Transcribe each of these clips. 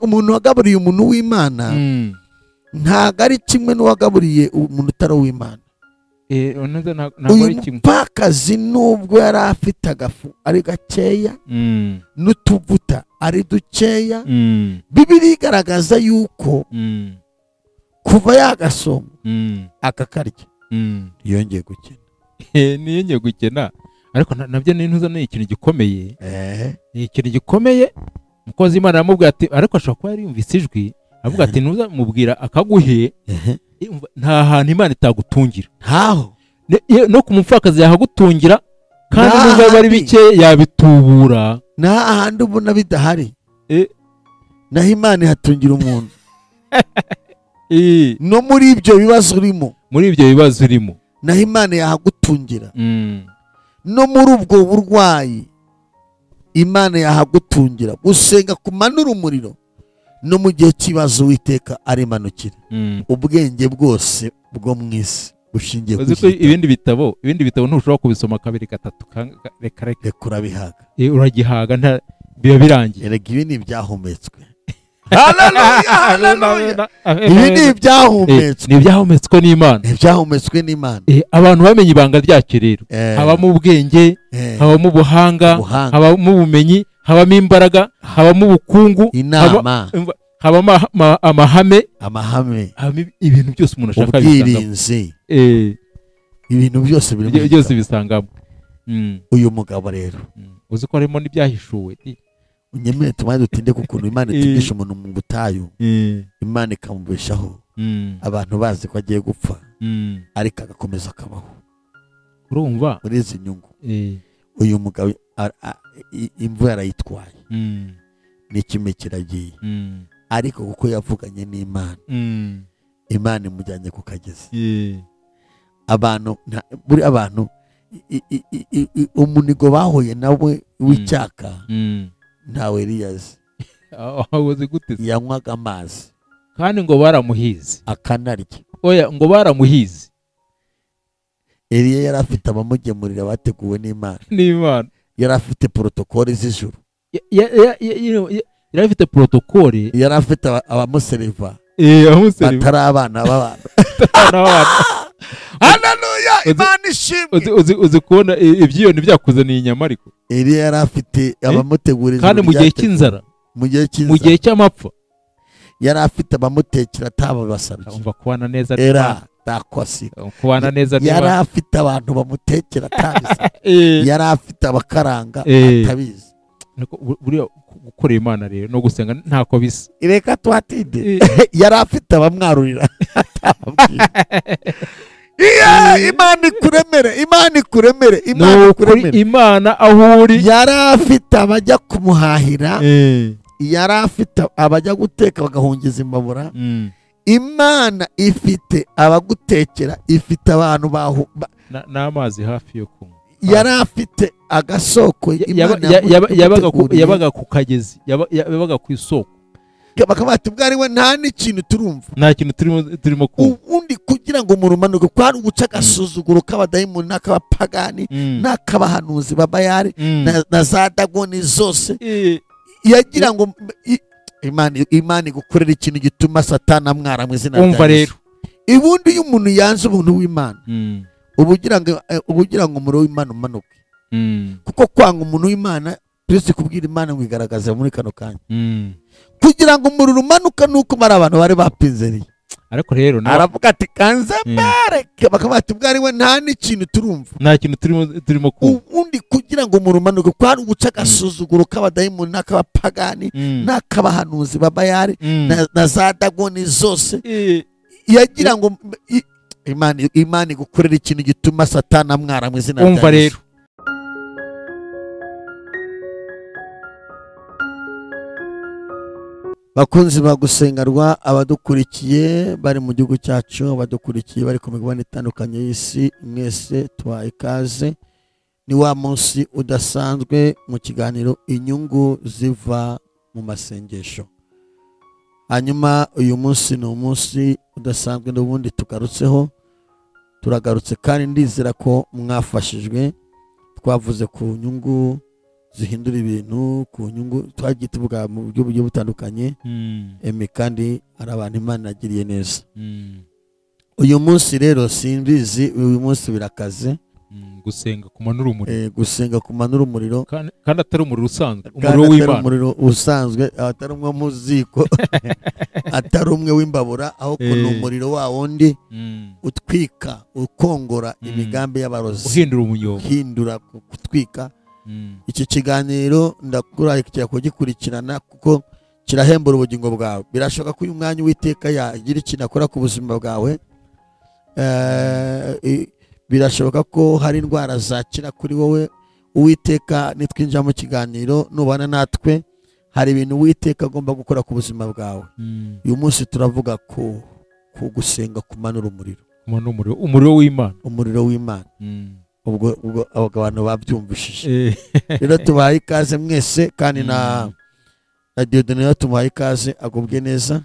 Umuntu wagaburiye umuntu w'Imana ntago ari kimwe n'uwagaburiye umuntu utari uw'Imana. Uyu mupfakazi nubwo yari afite agafu ari gakeya n'utuvuta ari dukeya, Bibiliya igaragaza yuko kuva yagasoma akakarya yongeye gukena. Ntiyongeye gukena, ariko nabyo n'intuza ni ikintu gikomeye. Ni ikintu gikomeye. Umukozi w'Imana aramubwira ati, ariko ashobora kuba yariyumvise ijwi avuga ati ntuza mubwira akaguhe, nta hantu Imana itagutungira. Ntaho. No ku mupfakazi yahagutungira, kandi nubwo bari bike yabitubura. Nta handi ubona bidahari. Naho Imana ihatungira umuntu. No muri ibyo bibazo urimo. Muri ibyo bibazo urimo. Naho Imana yahagutungira. No muri ubwo burwayi Imana yahagutungira. Gusenga kumanura umuriro no mu gihe cy'ibibazo Uwiteka arimanukira. Ubwenge bwose bwo mu isi bushingiye ku ibindi bitabo. Ibindi bitabo ntushobora kubisoma kabiri gatatu, reka reka urabihaga. Uragihaga nta biba birangiye. Erega ibi ni ibyahumetswe. Haleluya, haleluya. Ibi ni ibyahumetswe. Ni ibyahumetswe n'Imana. Ni ibyahumetswe n'Imana. Abantu bamenye ibanga ryacyo rero. Habamo ubwenge, habamo ubuhanga, habamo ubumenyi, habamo imbaraga, habamo ubukungu, inama, habamo amahame, amahame, ibintu byose umuntu ashaka ubwirinzi. Ibintu byose biri byose bisangamo. Uyu mugabo rero uzi ko harimo n'ibyahishuwe. Unyemere tumaze dutinde ku kuntu Imana itugisha umuntu mu butayu, Imana ikamubeshaho, abantu bazi ko agiye gupfa, ariko agakomeza akabaho. Urumva muri izi nyungu uyu mugabo imvura yarayitwaye n'ikime kiragiye, ariko kuko yavuganye n'Imana, Imana imujyanye ku kagezi. Abantu buri abantu umunigo bahuye nawe w'icyaka ntawe Eliyazi yanywaga amazi, kandi ngo baramuhize akanarya. Oya, ngo baramuhize. Eliya yari afite abamugemurira bateguwe n'Imana. N'Imana. Yari afite protokole z'ijuru. Yari afite protokole. Yari afite abamuseriva. Batari abana b'abantu. Haleluya, Imana ishimwe. Uzi kubona ibyiyoni byakuzaniye inyama ariko. Eliya yari afite abamutegurira kandi mu gihe cy'inzara, mu gihe cy'inzara, mu gihe cy'amapfa, yari afite abamutekera atababasabye. Umva kubana neza era takwasi. Kubana neza yari afite abantu bamutekera atabisabye. Yari afite abakaranga atabizi. Buriya gukorera Imana rero no gusenga ntako bisa. Reka twatinde. Yari afite abamwarurira atababwiye. Imana ikuremere, Imana ikuremere, Imana ikuremere. Imana aho uri. Yari afite abajya kumuhahira, yari afite abajya guteka bagahungiza imbabura. Imana ifite abagutekera, ifite abantu baho n'amazi hafi yo kunywa. Yari afite agasoko. Yabaga ku kagezi, yabaga ku isoko. Bakaba bati ubwo ari we nta n'ikintu turumva, nta kintu turimo kumva. Ubundi kugira ngo murumanuke kwari uguca agasuzuguro k'abadayimoni n'ak'abapagani n'ak'abahanuzi b'abayari na za dagoni zose, yagira ngo Imana igukorera ikintu gituma Satani amwara mu izina rya Yesu. Ubundi iyo umuntu yanze ubuntu w'Imana, ubugira ngo umuriro w'Imana umanuke. Kuko kwanga umuntu w'Imana, Kristo kubwira Imana ngo igaragaze muri kano kanya. Kugira ngo umuriro umanuka nuko mara abantu bari bapinzeriye. Ariko rero aravuga ati kanze mbereke, bakaba bati ubwo ari we nta n'ikintu turumva, nta kintu turimo kumva. Ubundi kugira ngo umuriro umanuke kwari uguca agasuzuguro k'abadayimoni n'ak'abapagani n'ak'abahanuzi b'abayari na za dagoni zose, yagira ngo Imana igukorera ikintu gituma Satani amwara mu izina rya Yesu. Bakunzi bagusengarwa, abadukurikiye bari mu gihugu cyacu, abadukurikiye bari ku migabane itandukanye y'isi, mwese tubaha ikaze. Ni wa munsi udasanzwe mu kiganiro inyungu ziva mu masengesho. Hanyuma uyu munsi ni umunsi udasanzwe n'ubundi tugarutseho, turagarutse kandi ndizera ko mwafashijwe. Twavuze ku nyungu zihindura ibintu ku nyungu twagiye tuvuga mu buryo bugiye butandukanye. Kandi ari abantu Imana yagiriye neza. Uyu munsi rero simbizi, uyu munsi birakaze. Gusenga kumanura umuriro. Gusenga kumanura umuriro kandi atari umuriro usanzwe, umuriro w'Imana, umuriro usanzwe, atari umwe mu ziko, atari umwe w'imbabura, aho kuno umuriro wa wundi utwika, ukongora imigambi y'abarozi, uhindura umuyobo, uhindura gutwika. Iki kiganiro ndakurarikira kugikurikirana kuko kirahembura ubugingo bwawe. Birashoboka ko uyu mwanya Uwiteka yagira ikintu akora ku buzima bwawe. Birashoboka ko hari indwara zakira kuri wowe. Uwiteka nitwinjira mu kiganiro nubana natwe, hari ibintu Uwiteka agomba gukora ku buzima bwawe. Uyu munsi turavuga ku gusenga kumanura umuriro, umuriro w'Imana, umuriro w'Imana. Ubwo abantu babyumvishije. Rero tubahaye ikaze mwese, kandi na Dieudonné tumuhaye ikaze, agubwe neza.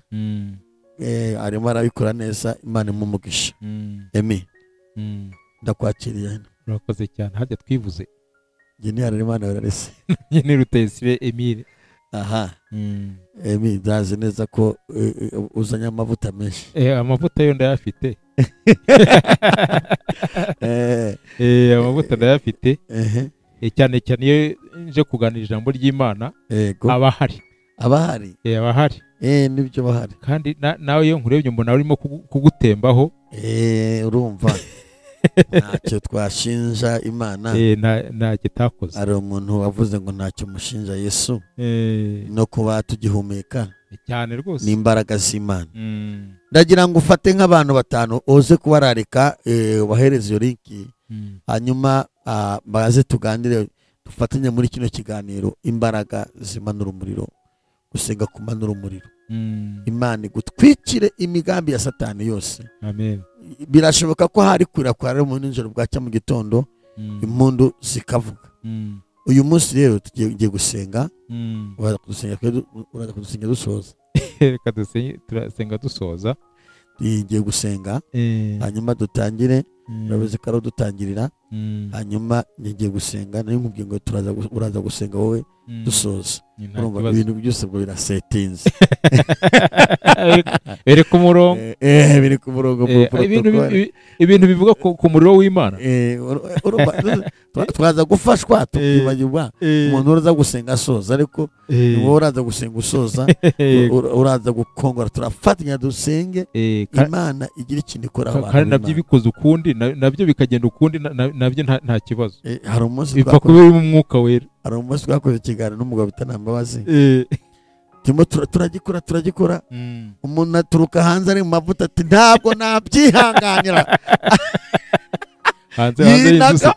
Arimo arabikora neza, Imana imumugisha. Emi, ndakwakiriye. Urakoze cyane. Hajya twivuze njye ni Imana yararese. Njye ni Rutayisire Emile. Aha. Emi, ndazi neza ko uzanye amavuta menshi. Amavuta yo ndayafite. Amavuta ndayafite. Cyane cyane iyo nje kuganira ijambo ry'Imana, abahari. Abahari. Abahari. Nibyo bahari. Kandi nawe iyo nkurebye mbona urimo kugutembaho. Urumva. Ntacyo twashinja Imana. Ntacyo itakoze. Ari umuntu wavuze ngo ntacyo mushinja Yesu. No kuba tugihumeka cyane rwose ni imbaraga z'Imana. Ndagira ngo ufate nk'abantu batanu uze kubararika, ubahereze iyo linki, hanyuma baze tuganire, dufatanye muri kino kiganiro imbaraga zimanura umuriro, gusenga kumanura umuriro. Imana igutwikire imigambi ya Satani yose. Amen. Birashoboka ko hari kwira kwa mu nijoro bwacya mu gitondo impundu zikavuga. Uyu munsi rero tugiye gusenga. Uraza kudusenga dusoza. Reka dusenge, turasenga dusoza. Tugiye gusenga hanyuma dutangire. Urabizi ko ari dutangirira. Hanyuma ngiye gusenga, nayo nkubwiye ngo uraza gusenga wowe dusoza. Urumva ibintu byose ubwo birasetinze. Biri ku murongo. Biri ku murongo. Ibintu bivuga ku muriro w'Imana. Urumva twaza gufashwa tukibagirwa umuntu uraza gusenga asoza, ariko wowe uraza gusenga usoza, uraza gukongora. Turafatanya dusenge Imana igira ikintu ikora abantu. Kandi nabyo bikoze ukundi, nabyo bikagenda ukundi, nabyo nta kibazo. Hari umunsi bipfa kuba mu mwuka wera. Hari umunsi twakoze ikiganiro n'umugabo bita Ntambabazi. Turimo turagikora. Umuntu aturuka hanze ari mu mavuta ati ntabwo nabyihanganira. Hanze y'inzu.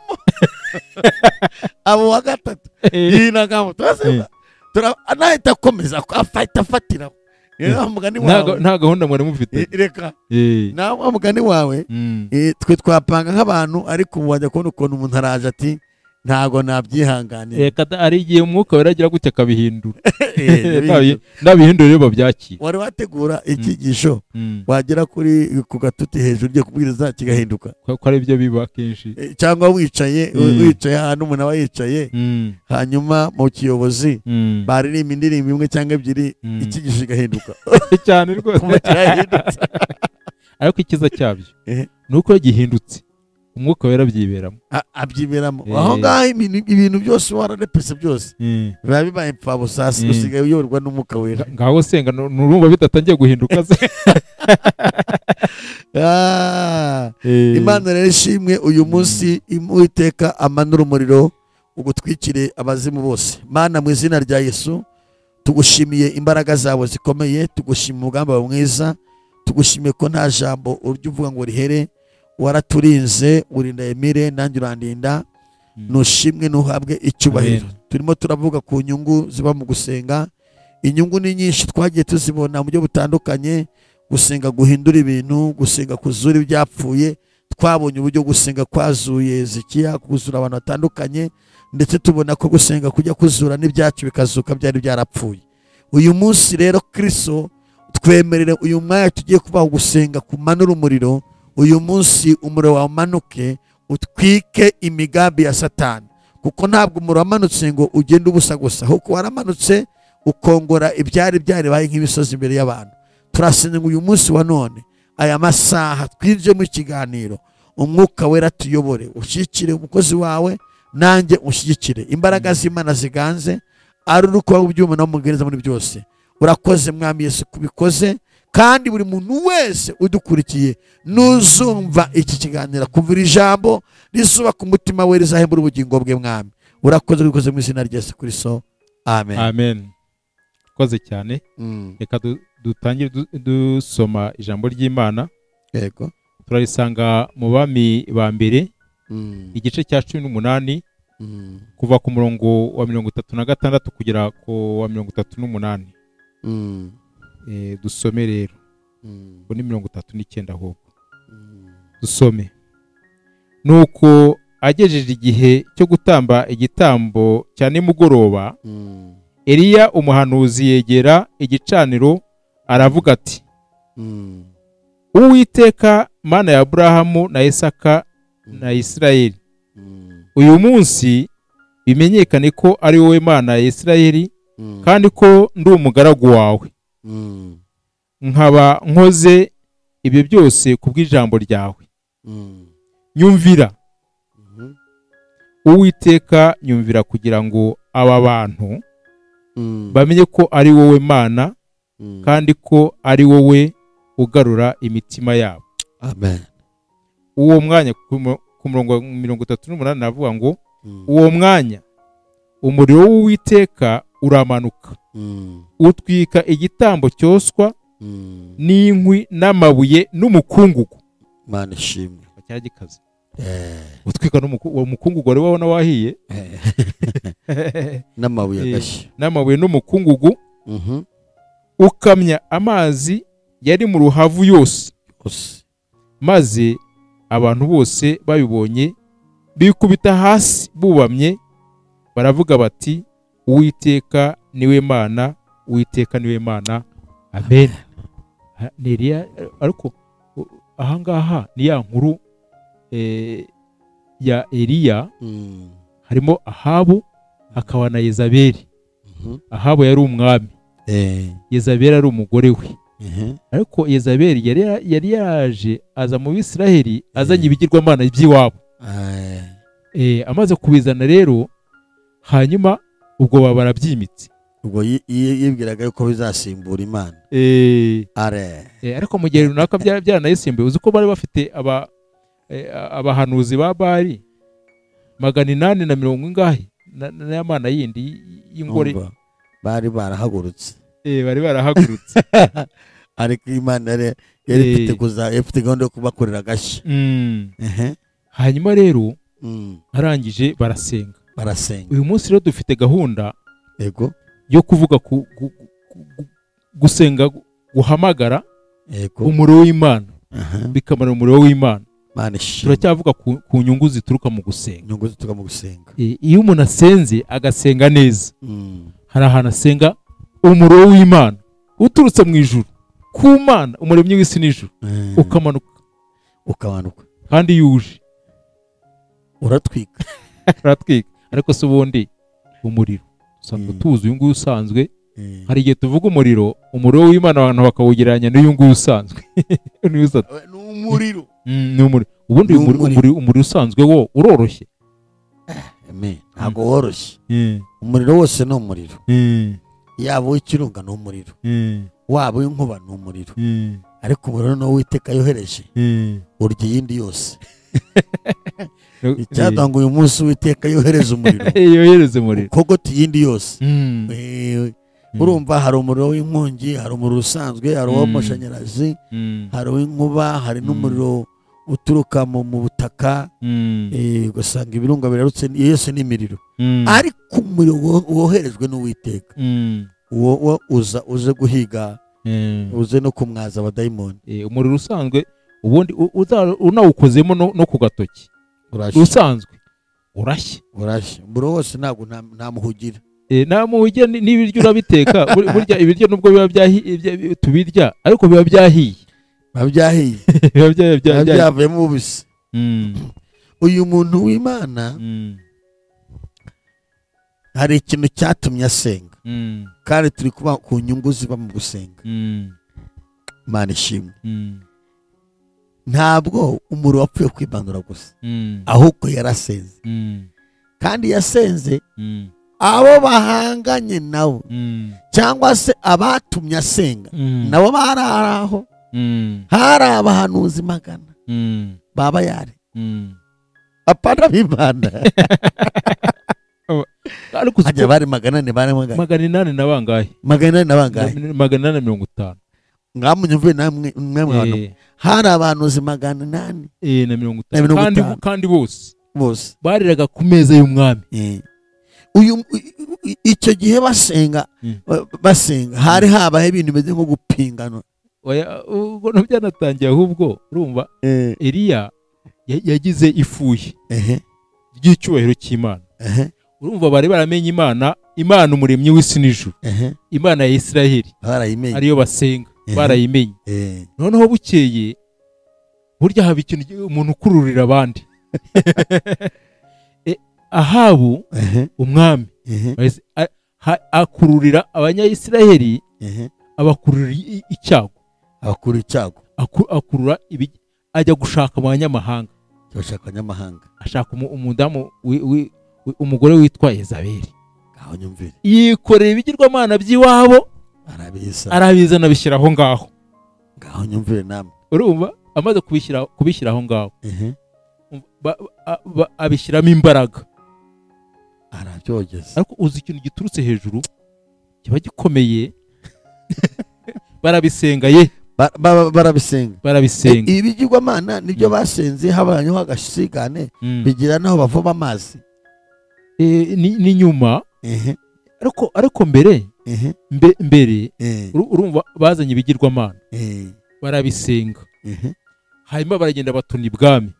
Abo wa gatatu yinagamo. Nahita akomeza afatira. Nta gahunda mwari mufite. Reka. Nawe mugani wawe twe twapanga nk'abantu, ariko wajya kubona ukuntu umuntu araje ati ntago nabyihanganira. Reka ari igihe umwuka weragira gutya akabihindura. Nabihindura rero babyakira. Wari wategura ikigisho wagera kuri ku gatuti hejuru ugiye kubwiriza kigahinduka. Ko ari byo biba kenshi. Cyangwa wicaye ahantu umuntu aba yicaye, hanyuma mu kiyobozi baririmba indirimbo imwe cyangwa ebyiri, ikigisho kigahinduka. Cyane rwose. Ariko ikiza cyabyo nuko gihindutse umwuka wera abyiberamo. Abyiberamo. Aho ngaho ibintu byose wararepese byose biba bibaye impfabusa, usigaye uyoborwa n'umwuka wera. Ngaho senga nurumva bidatangiye guhinduka se. Imana rero ishimwe uyu munsi Uwiteka amanura umuriro ugutwikire abazimu bose. Mana mu izina rya Yesu tugushimiye imbaraga zawe zikomeye, tugushimiye umugambi wawe mwiza, tugushimiye ko nta jambo urya uvuga ngo rihere. Waraturinze, urinda Emile nanjye urandinda, nushimwe nuhabwe icyubahiro. Turimo turavuga ku nyungu ziba mu gusenga. Inyungu ni nyinshi twagiye tuzibona mu buryo butandukanye. Gusenga guhindura ibintu, gusenga kuzura ibyapfuye. Twabonye uburyo gusenga kwazuye Hezekiya, kuzura abantu batandukanye, ndetse tubona ko gusenga kujya kuzura n'ibyacu bikazuka byari byarapfuye. Uyu munsi rero Kristo twemerere uyu mwanya tugiye kubaho gusenga kumanura umuriro. Uyu munsi umuriro wawe umanuke utwike imigambi ya Satani. Kuko ntabwo umuriro wamanutse ngo ugende ubusa gusa, ahubwo waramanutse ukongora ibyari byaribaye nk'imisozi imbere y'abantu. Turasenga uyu munsi wa none, aya masaha twinjiye mu kiganiro, umwuka wera tuyobore, ushyigikire umukozi wawe nanjye ushyigikire, imbaraga z'Imana ziganze, ari uko ubyuma no mugereza muri byose. Urakoze Mwami Yesu kubikoze, kandi buri muntu wese udukurikiye nuzumva iki kiganiro kumvira ijambo rizuba ku mutima we rizahembura ubugingo bwe Mwami. Urakoze ubikoze mu izina rya Yesu Kristo, amen. Amen. Koze cyane. Reka dutangire dusoma ijambo ry'Imana. Yego. Turarisanga mu Bami ba mbere igice cya 18 kuva ku murongo wa 36 kugera ku wa 38. Dusome rero. Ubwo ni 39 ahubwo. Dusome. Nuko agejeje igihe cyo gutamba igitambo cya nimugoroba, Eliya umuhanuzi yegera igicaniro aravuga ati, Uwiteka Mana ya Aburahamu na Isaka na Isirayeli, uyu munsi bimenyekane ko ari wowe Mana ya Isirayeli, kandi ko ndi umugaragu wawe, nkaba nkoze ibyo byose kubw'ijambo ryawe. Nyumvira Uwiteka, nyumvira kugira ngo aba bantu bamenye ko ari wowe Mana, kandi ko ari wowe ugarura imitima yabo. Amen. Uwo mwanya ku murongo 38 navuga ngo uwo mwanya umuriro w'Uwiteka uramanuka utwika igitambo cyoswa n'inkwi n'amabuye n'umukungugu. Mana ishimwe. Cyagikaze. Utwika n'umukungugu wari wabona wahiye n'amabuye agashya, n'amabuye n'umukungugu, ukamya amazi yari mu ruhavu yose, maze abantu bose babibonye bikubita hasi bubamye, baravuga bati, Uwiteka niwe Mana, Uwiteka niwe Mana. Amen. Neriya, ariko ahangaha ni ya nkuru ya Eliya. Harimo Ahabu hakaba na Yezabeli. Ahabu yari umwami, Yezabeli ari umugore we. Ariko Yezabeli yari yaje aza mu Bisiraheli azanye ibigirwamana by'iwabo. Amaze kubizana rero, hanyuma ubwo baba barabyimitse. Ubwo yibwiraga yuko bizasimbura Imana. Are. Ariko mu gihe runaka byaranayisimbuye. Uzi ko bari bafite abahanuzi ba Bali 840 ingahe n'amana yindi y'ingore. Bari barahagurutse. Bari barahagurutse. Ariko Imana yari ifite kuza, ifite gahunda yo kubakorera agashya. Hanyuma rero arangije barasenga. Uyu munsi rero dufite gahunda yego yo kuvuga ku gusenga, guhamagara umuriro w'Imana, bikamara umuriro w'Imana. Turacyavuga ku nyungu zituruka mu gusenga. Inyungu zituruka mu gusenga. Iyo umuntu asenze agasenga neza, hari ahantu asenga umuriro w'Imana uturutse mu ijuru ku Mana umuremyi w'isi n'ijuru, ukamanuka kandi yuje uratwika. Uratwika. Ariko se ubundi umuriro usanzwe tuzi uyu nguyu usanzwe, hari igihe tuvuga umuriro w'Imana abantu bakawugereranya n'uyu nguyu usanzwe. Ni umuriro. Ni umuriro. Ubundi umuriro usanzwe wo uroroshye. Amen. Ntabwo woroshye. Umuriro wose ni umuriro. Yaba uw'ikirunga ni umuriro, waba uw'inkuba ni umuriro, ariko umuriro ni Uwiteka yohereje, urya iyindi yose. Icyatanga uyu munsi Uwiteka yohereza umuriro, yohereza umuriro ukogota iyindi yose. Urumva hari umuriro w'inkongi, hari umuriro usanzwe, hari uw'amashanyarazi, hari uw'inkuba, hari n'umuriro uturuka mu butaka, ugasanga ibirunga birarutse, yose ni imiriro. Ariko umuriro woherejwe n'Uwiteka, uwo uza uze guhiga, uze no kumwaza abadayimoni. Umuriro usanzwe ubundi unawukozemo no ku gatoki usanzwe urashya. Umuriro wose ntabwo ntamuhugira. Ntamuhugira n'ibiryo urabiteka. Burya ibiryo nubwo biba tubirya, ariko biba byahiye. Biba byavuyemo ububisi. Uyu muntu w'Imana Hari ikintu cyatumye asenga. Kandi turi kuba ku nyungu ziba mu gusenga. Imana ishimwe. Ntabwo umuriro wapfuye kwibandura gusa, ahubwo yarasenze. Kandi yasenze abo bahanganye nabo, cyangwa se abatumye asenga nabo bari aho. Hari abahanuzi magana baba yari apana bibanda. Ariko bari magana ane, bari magana inani na bangahe? Magana inani na bangahe? 850. Ngamunyumve namwe mwe hari abahanuzi 850 na 50, kandi bose bariraga ku meza y'umwami. Uyu icyo gihe basenga hari habaye ibintu bimeze nko gupingana. Oya, ubwo byanatangiye ahubwo urumva Eliya yagize ifuhe ry'icyubahiro cy'Imana. Urumva bari baramenye Imana, Imana umuremyi w'isi n'ijuru, Imana ya Isiraheli ariyo basenga, barayimenye. Noneho bukeye burya haba ikintu umuntu ukururira abandi. Ahabu umwami akururira abanyayisiraheli, abakururira icyago, abakurura icyago, akurura ajya gushaka abanyamahanga, ashaka abanyamahanga, ashaka umudamu umugore witwa Yezabeli. Yikorera ibigirwamana by'iwabo, arabizana abishyira aho ngaho. Ngaho nyumvire namwe. Urumva amaze kubishyira aho ngaho, abishyiramo imbaraga, arabyogeza. Ariko uzi ikintu giturutse hejuru kiba gikomeye. Barabisenga ye, barabisenga. Ibigirwamana nibyo basenze, habanyeho agasigane bigira naho bavoma amazi ni nyuma. Ariko mbere mbere urumva bazanye ibigirwamana barabisenga, hanyuma baragenda batuna ibwami.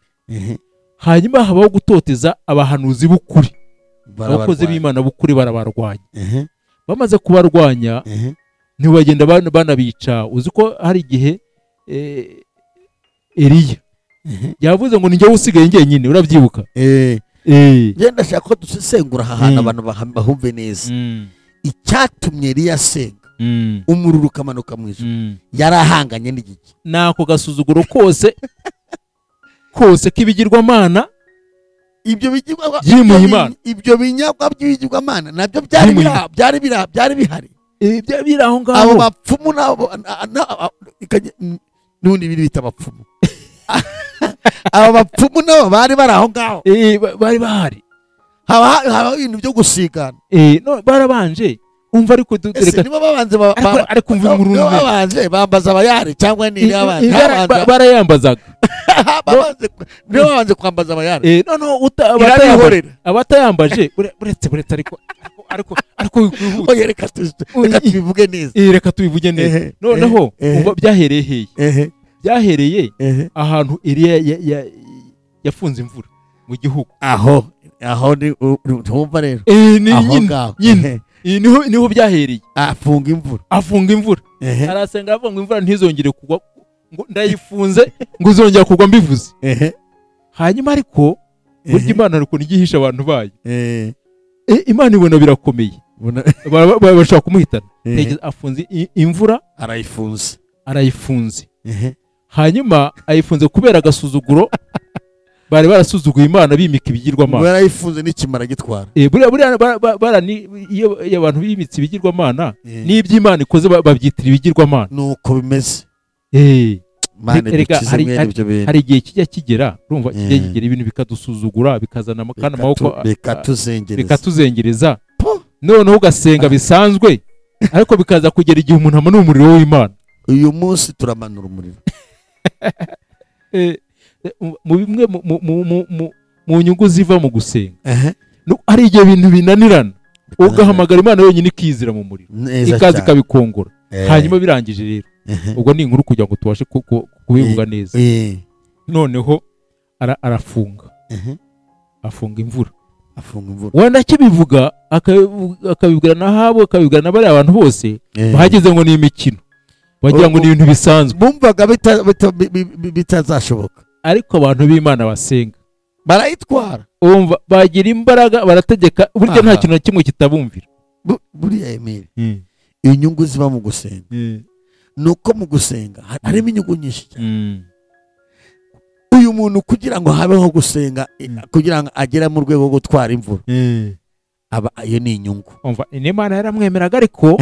Hanyuma habaho gutoteza abahanuzi b'ukuri, abakozi b'Imana b'ukuri barabarwanya. Bamaze kubarwanya ntibagenda banabica. Uzi ko hari igihe Eliya yavuze ngo ninjye usigaye njyenyine, urabyibuka? Njye ndashaka ko dusesengura aha hantu abantu bahumve neza. Icyatumye Eliya asenga umuriro ukamanuka mu ijuru, yarahanganye n'igiki? Nako gasuzuguro kose kose k'ibigirwamana, ibyo bigirwa ibyo binyagwa by'ibigirwamana nabyo byari bihari. Ibyo biri aho ngaho. Abo bapfumu nabo n'ubundi biri bita abapfumu. Abo bapfumu nabo bari bari aho ngaho. Bari bahari. Haba ibintu byo gusigana. No barabanje. Umva ariko reka nibo babanze ariko umva inkuru nibo babanje bambaza abayari cyangwa ni abandi barayambazaga. Nibo babanje kwambaza abayari. No abatayambaje uretse ariko oye reka tubivuge neza. Reka tubivuge neza. Noneho umva byahereye hehe? Byahereye ahantu Eliya yafunze imvura mu gihugu. Aho ni ntumva rero. Aho ngaho nyine. Niho byahereye. Afunga imvura. Arasenga avuga ngo imvura ntizongere kugwa, ngo ndayifunze ngo izongera kugwa mbivuze. Hanyuma ariko burya Imana ukuntu igihisha abantu bayo. Imana ibona birakomeye, bashaka kumuhitana. Afunze imvura, arayifunze. Hanyuma ayifunze kubera agasuzuguro bari barasuzuguye Imana bimika ibigirwamana. Barayifunze n'ikimara gitwara. Buriya barani iyo abantu bimitse ibigirwamana n'iby'Imana ikoze babyitira ibigirwamana. Nuko bimeze. Hari igihe kijya kigera, urumva kijya kigera ibintu bikadusuzugura, bikazana kandi amaboko bikatuzengereza. Noneho ugasenga bisanzwe, ariko bikaza kugera igihe umuntu amanura umuriro w'Imana. Uyu munsi turamanura umuriro. Mu bimwe mu nyungu ziva mu gusenga, hari igihe ibintu binanirana ugahamagara Imana yonyine ikizira mu muriro, ikaza ikabikongora. Hanyuma birangije rero ubwo ni inkuru kugira ngo tubashe kubivuga neza. Noneho arafunga, afunga imvura. Wenda kibivuga akabibwira na Ahabu, akabibwira na bariya abantu bose bahageze ngo ni imikino, bagira ngo ni ibintu bisanzwe, bumvaga bitazashoboka. Ariko abantu b'Imana basenga Barayitwara. Umva bagira imbaraga barategeka burya nta kintu na kimwe kitabumvira. Buriya Emile. Inyungu ziba mu gusenga. Nuko mu gusenga harimo inyungu nyinshi cyane. Uyu muntu kugira ngo habeho gusenga kugira ngo agere mu rwego rwo gutwara imvura. Aba iyo ni inyungu. Umva Imana yaramwemeraga ariko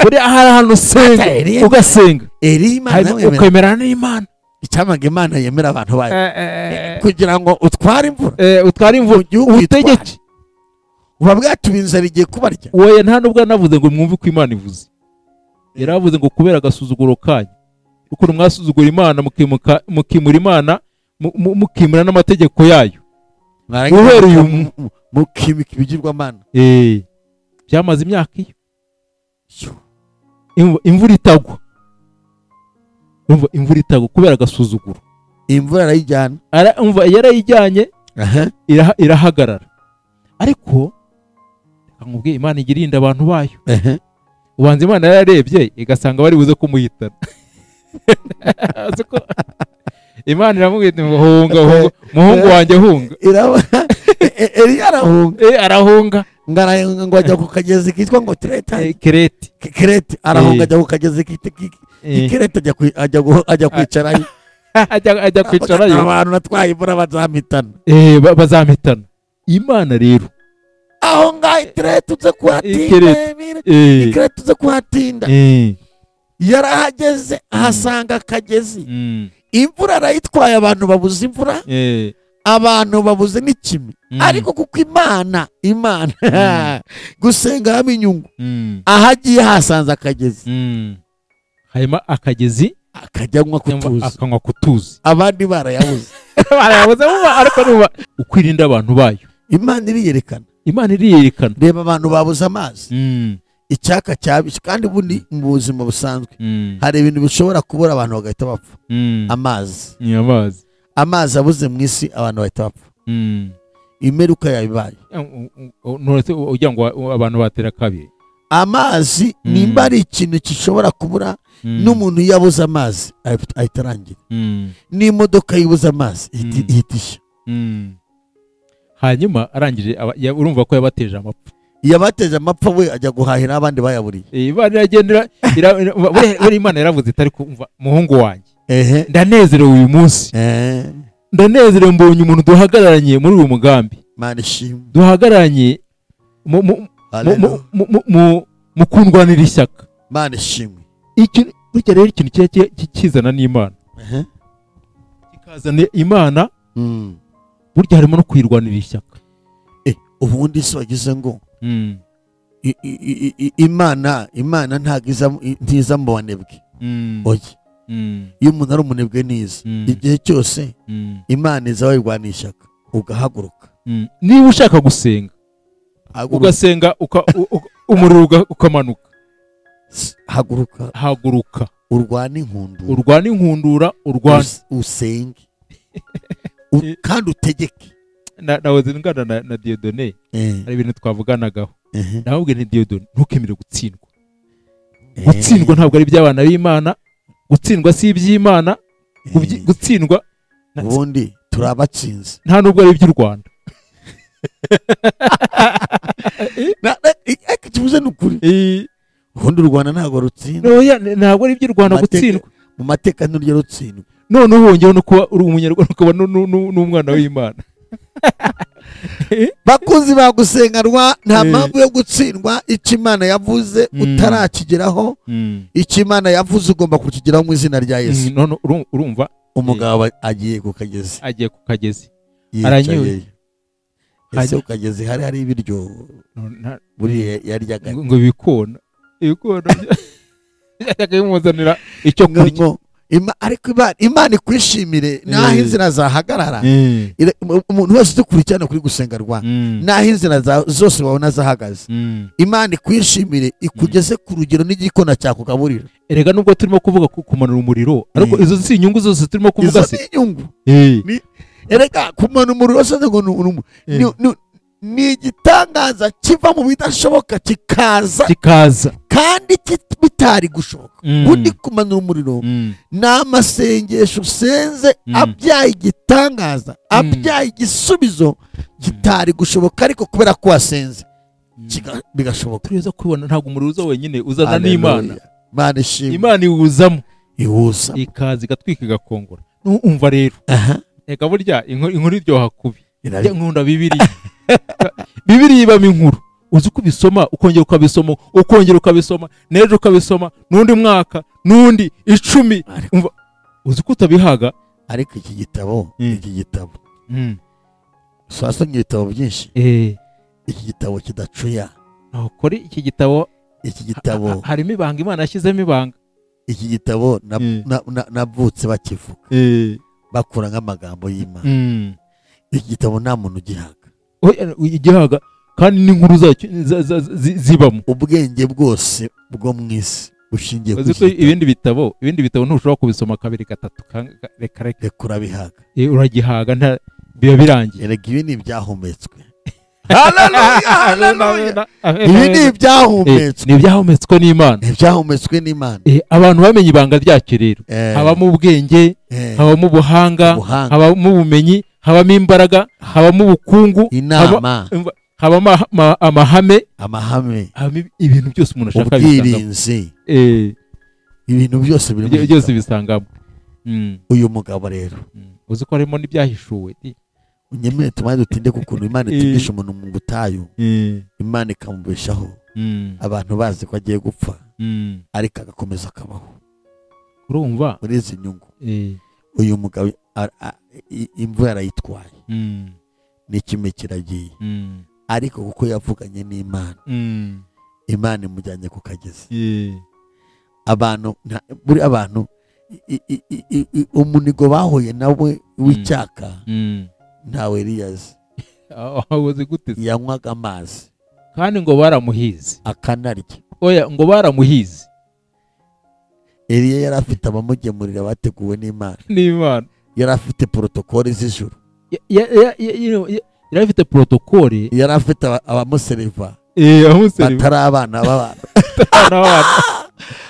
buriya hari ahantu usenga ugasenga. Imana ukwemera n'Imana. Icyamaga Imana yemera abantu bayo. Kugira ngo utware imvura. Utware imvura utegeke. Uba bwatubinzara igiye kubarya. Oya nta nubwo navuze ngo mwumve ko Imana ivuze. Yaravuze ngo kubera agasuzuguro kanyu. Ukuntu mwasuzugura Imana mukimura Imana mukimura n'amategeko yayo. Guhera uyu mukimika ibigirwamana. Byamaze imyaka iyo. Imvura itagwa. Umva imvura itagwa kubera agasuzuguro. Imvura arayijyana. Umva yarayijyanye irahagarara. Ariko nkubwiye Imana igirinda abantu bayo. Ubanza Imana yararebye igasanga bari buze kumuhitana. Imana iramubwira iti hunga hunga muhungu wanjye hunga. Eliya arahunga. Arahunga. Ngo ajya ku kagezi kitwa ngo Kereti. Kereti arahunga ajya ku kagezi kitwa Kereti ajya kwicarayo. Ajya kwicarayo. Abantu natwaye imvura bazamitana. Bazamitana. Imana rero aho ngaho Kereti uze kuhatinda. Kereti uze kuhatinda. Yarahageze ahasanga akagezi. Imvura arayitwaye abantu babuze imvura. Abantu babuze n'ikimi. Ariko kuko Imana gusenga haba inyungu. Ahagiye hasanze akagezi. Hanyuma akagezi akajyanywa kutuzi. Akanywa kutuzi. Abandi barayabuze. Barayabuze ariko nuba ukwirinda abantu bayo. Imana iriyerekana. Imana iriyerekana. Reba abantu babuze amazi. Icyaka cyabishe kandi ubundi mu buzima busanzwe hari ibintu bishobora kubura abantu bagahita bapfa. Amazi. Ni amazi. Amazi abuze mu isi abantu bahita bapfa. Imeruka yabibaye. None ugira ngo abantu batera kabiri. Amazi nimba ari ikintu gishobora kubura n'umuntu yabuze amazi ahita arangira. N'imodoka yibuze amazi ihitisha. Hanyuma arangije urumva ko yabateje amapfa. Yabateje amapfa we ajya guhahira abandi bayaburiye. Imana iragendera buri Imana yaravuze itari kumva muhungu wanjye. Ndanezerewe uyu munsi. Ndanezerewe mbonye umuntu duhagararanye muri uyu mugambi. Imana ishimwe. Duhagararanye mu kundwanira ishyaka. Imana ishimwe. Burya rero ikintu kizana n'Imana. Kikazana Imana. Burya harimo no kwirwanira ishyaka. Ubundi se wagize ngo Imana ntabwo ntiza mu banebwe. Oya. Iyo umuntu ari umunebwe neza igihe cyose Imana iza wayirwanira ishyaka ugahaguruka. Niba ushaka gusenga ugasenga umuriro ukamanuka. Haguruka. Haguruka. Urwane inkundura. Urwane inkundura, urwane usenge. Kandi utegeke. Nahoze ngana na Dieudonné. Hari ibintu twavuganagaho. Nawe nti Dieudonné ntukemere gutsindwa. Gutsindwa ntabwo ari iby'abana b'Imana. Gutsindwa si iby'Imana. Gutsindwa ubundi turabatsinze. Nta nubwo ari iby'u Rwanda. Kibuze n'ukuri. Ubundi u Rwanda ntabwo rutsindwa. Oya ntabwo ari iby'u Rwanda gutsindwa. Mu mateka ntiryo rutsindwa. None wongeyeho no kuba uri umunyarwanda ukaba n'umwana w'Imana. Bakunzi bagusenganwa nta mpamvu yo gutsindwa. Icyo Imana yavuze utarakigeraho, icyo Imana yavuze ugomba kukigeraho mu izina rya Yesu. None urumva umugabo agiye ku kagezi. Agiye ku kagezi. Aranyoye. Ese ku kagezi hari ibiryo buriya yaryaga ngo ibikona. Ibikona yajyaga icyo kurya. Ariko Imana ikwishimire naho inzira zahagarara. Umuntu wese udukurikirana kuri gusenga rwa naho inzira zose wabona zahagaze, Imana ikwishimire ikugeze ku rugero n'igikona cyakugaburira. Erega nubwo turimo kuvuga kumanura umuriro, ariko izo si inyungu zose turimo kuvuga se. Izo ni inyungu. Erega kumanura umuriro se ngo Ni igitangaza kiva mu bidashoboka kikaza kandi bitari gushoboka. Undi kumanura umuriro ni amasengesho usenze abyaye igitangaza, abyaye igisubizo kitari gushoboka, ariko kubera ko wasenze bigashoboka. Turiza kubona ntabwo umuriro uza wenyine, uzana n'Imana. Imana ishimwe. Imana iwuzamo, ikaza igatwika igakongora. Umva rero, reka burya inkuru iryoha kubi. Nkunda Bibiliya. Bibiliya ibamo inkuru. Uzi uko ubisoma, ukongera ukabisoma, ukongera ukabisoma, n'ejo ukabisoma, n'undi mwaka, n'undi 10. Umva, uzi ko utabihaga. Ariko iki gitabo, iki gitabo swasomye ibitabo byinshi. Iki gitabo kidacuya. Kuri iki gitabo, iki gitabo harimo ibanga, Imana yashyizemo ibanga. Iki gitabo navutse bakivuga, bakura nk'amagambo y'Imana. Iki gitabo nta muntu ugihaga. Igihaga kandi n'inkuru zacyo zibamo. Ubwenge bwose bwo mu isi bushingiye ku ibindi bitabo. Ibindi bitabo ntushobora kubisoma kabiri gatatu, reka reka urabihaga. Uragihaga, nta biba birangiye. Erega ibi ni ibyahumetswe. Haleluya, haleluya. Ibi ni ibyahumetswe. Ni ibyahumetswe n'Imana. Ni ibyahumetswe n'Imana. Abantu bamenye ibanga ryacyo rero. Habamo ubwenge, habamo ubuhanga, habamo ubumenyi, habamo imbaraga, habamo ubukungu, inama, habamo amahame, amahame, ibintu byose umuntu ashaka ubwirinzi. Ibintu byose biri byose bisangamo. Uyu mugabo rero uzi ko harimo n'ibyahishuwe. Unyemere tumaye dutinde ku kuntu Imana itigisha umuntu mu butayu, Imana ikamubeshaho. Abantu bazi ko agiye gupfa, ariko agakomeza akabaho. Urumva muri izi nyungu. Uyu mugabo imvura yarayitwaye, n'ikime kiragiye, ariko kuko yavuganye n'Imana, Imana imujyanye ku kagezi. Abantu buri abantu umunigo bahuye nawe w'icyaka, ntawe Eliyazi yanywaga amazi, kandi ngo baramuhize akanarya. Oya, ngo baramuhize. Eliya yari afite abamugemurira bateguwe n'Imana. N'Imana. Yari afite protokole z'ijuru. Yari afite protokole. Yari afite abamuseriva. Batari abana b'abantu.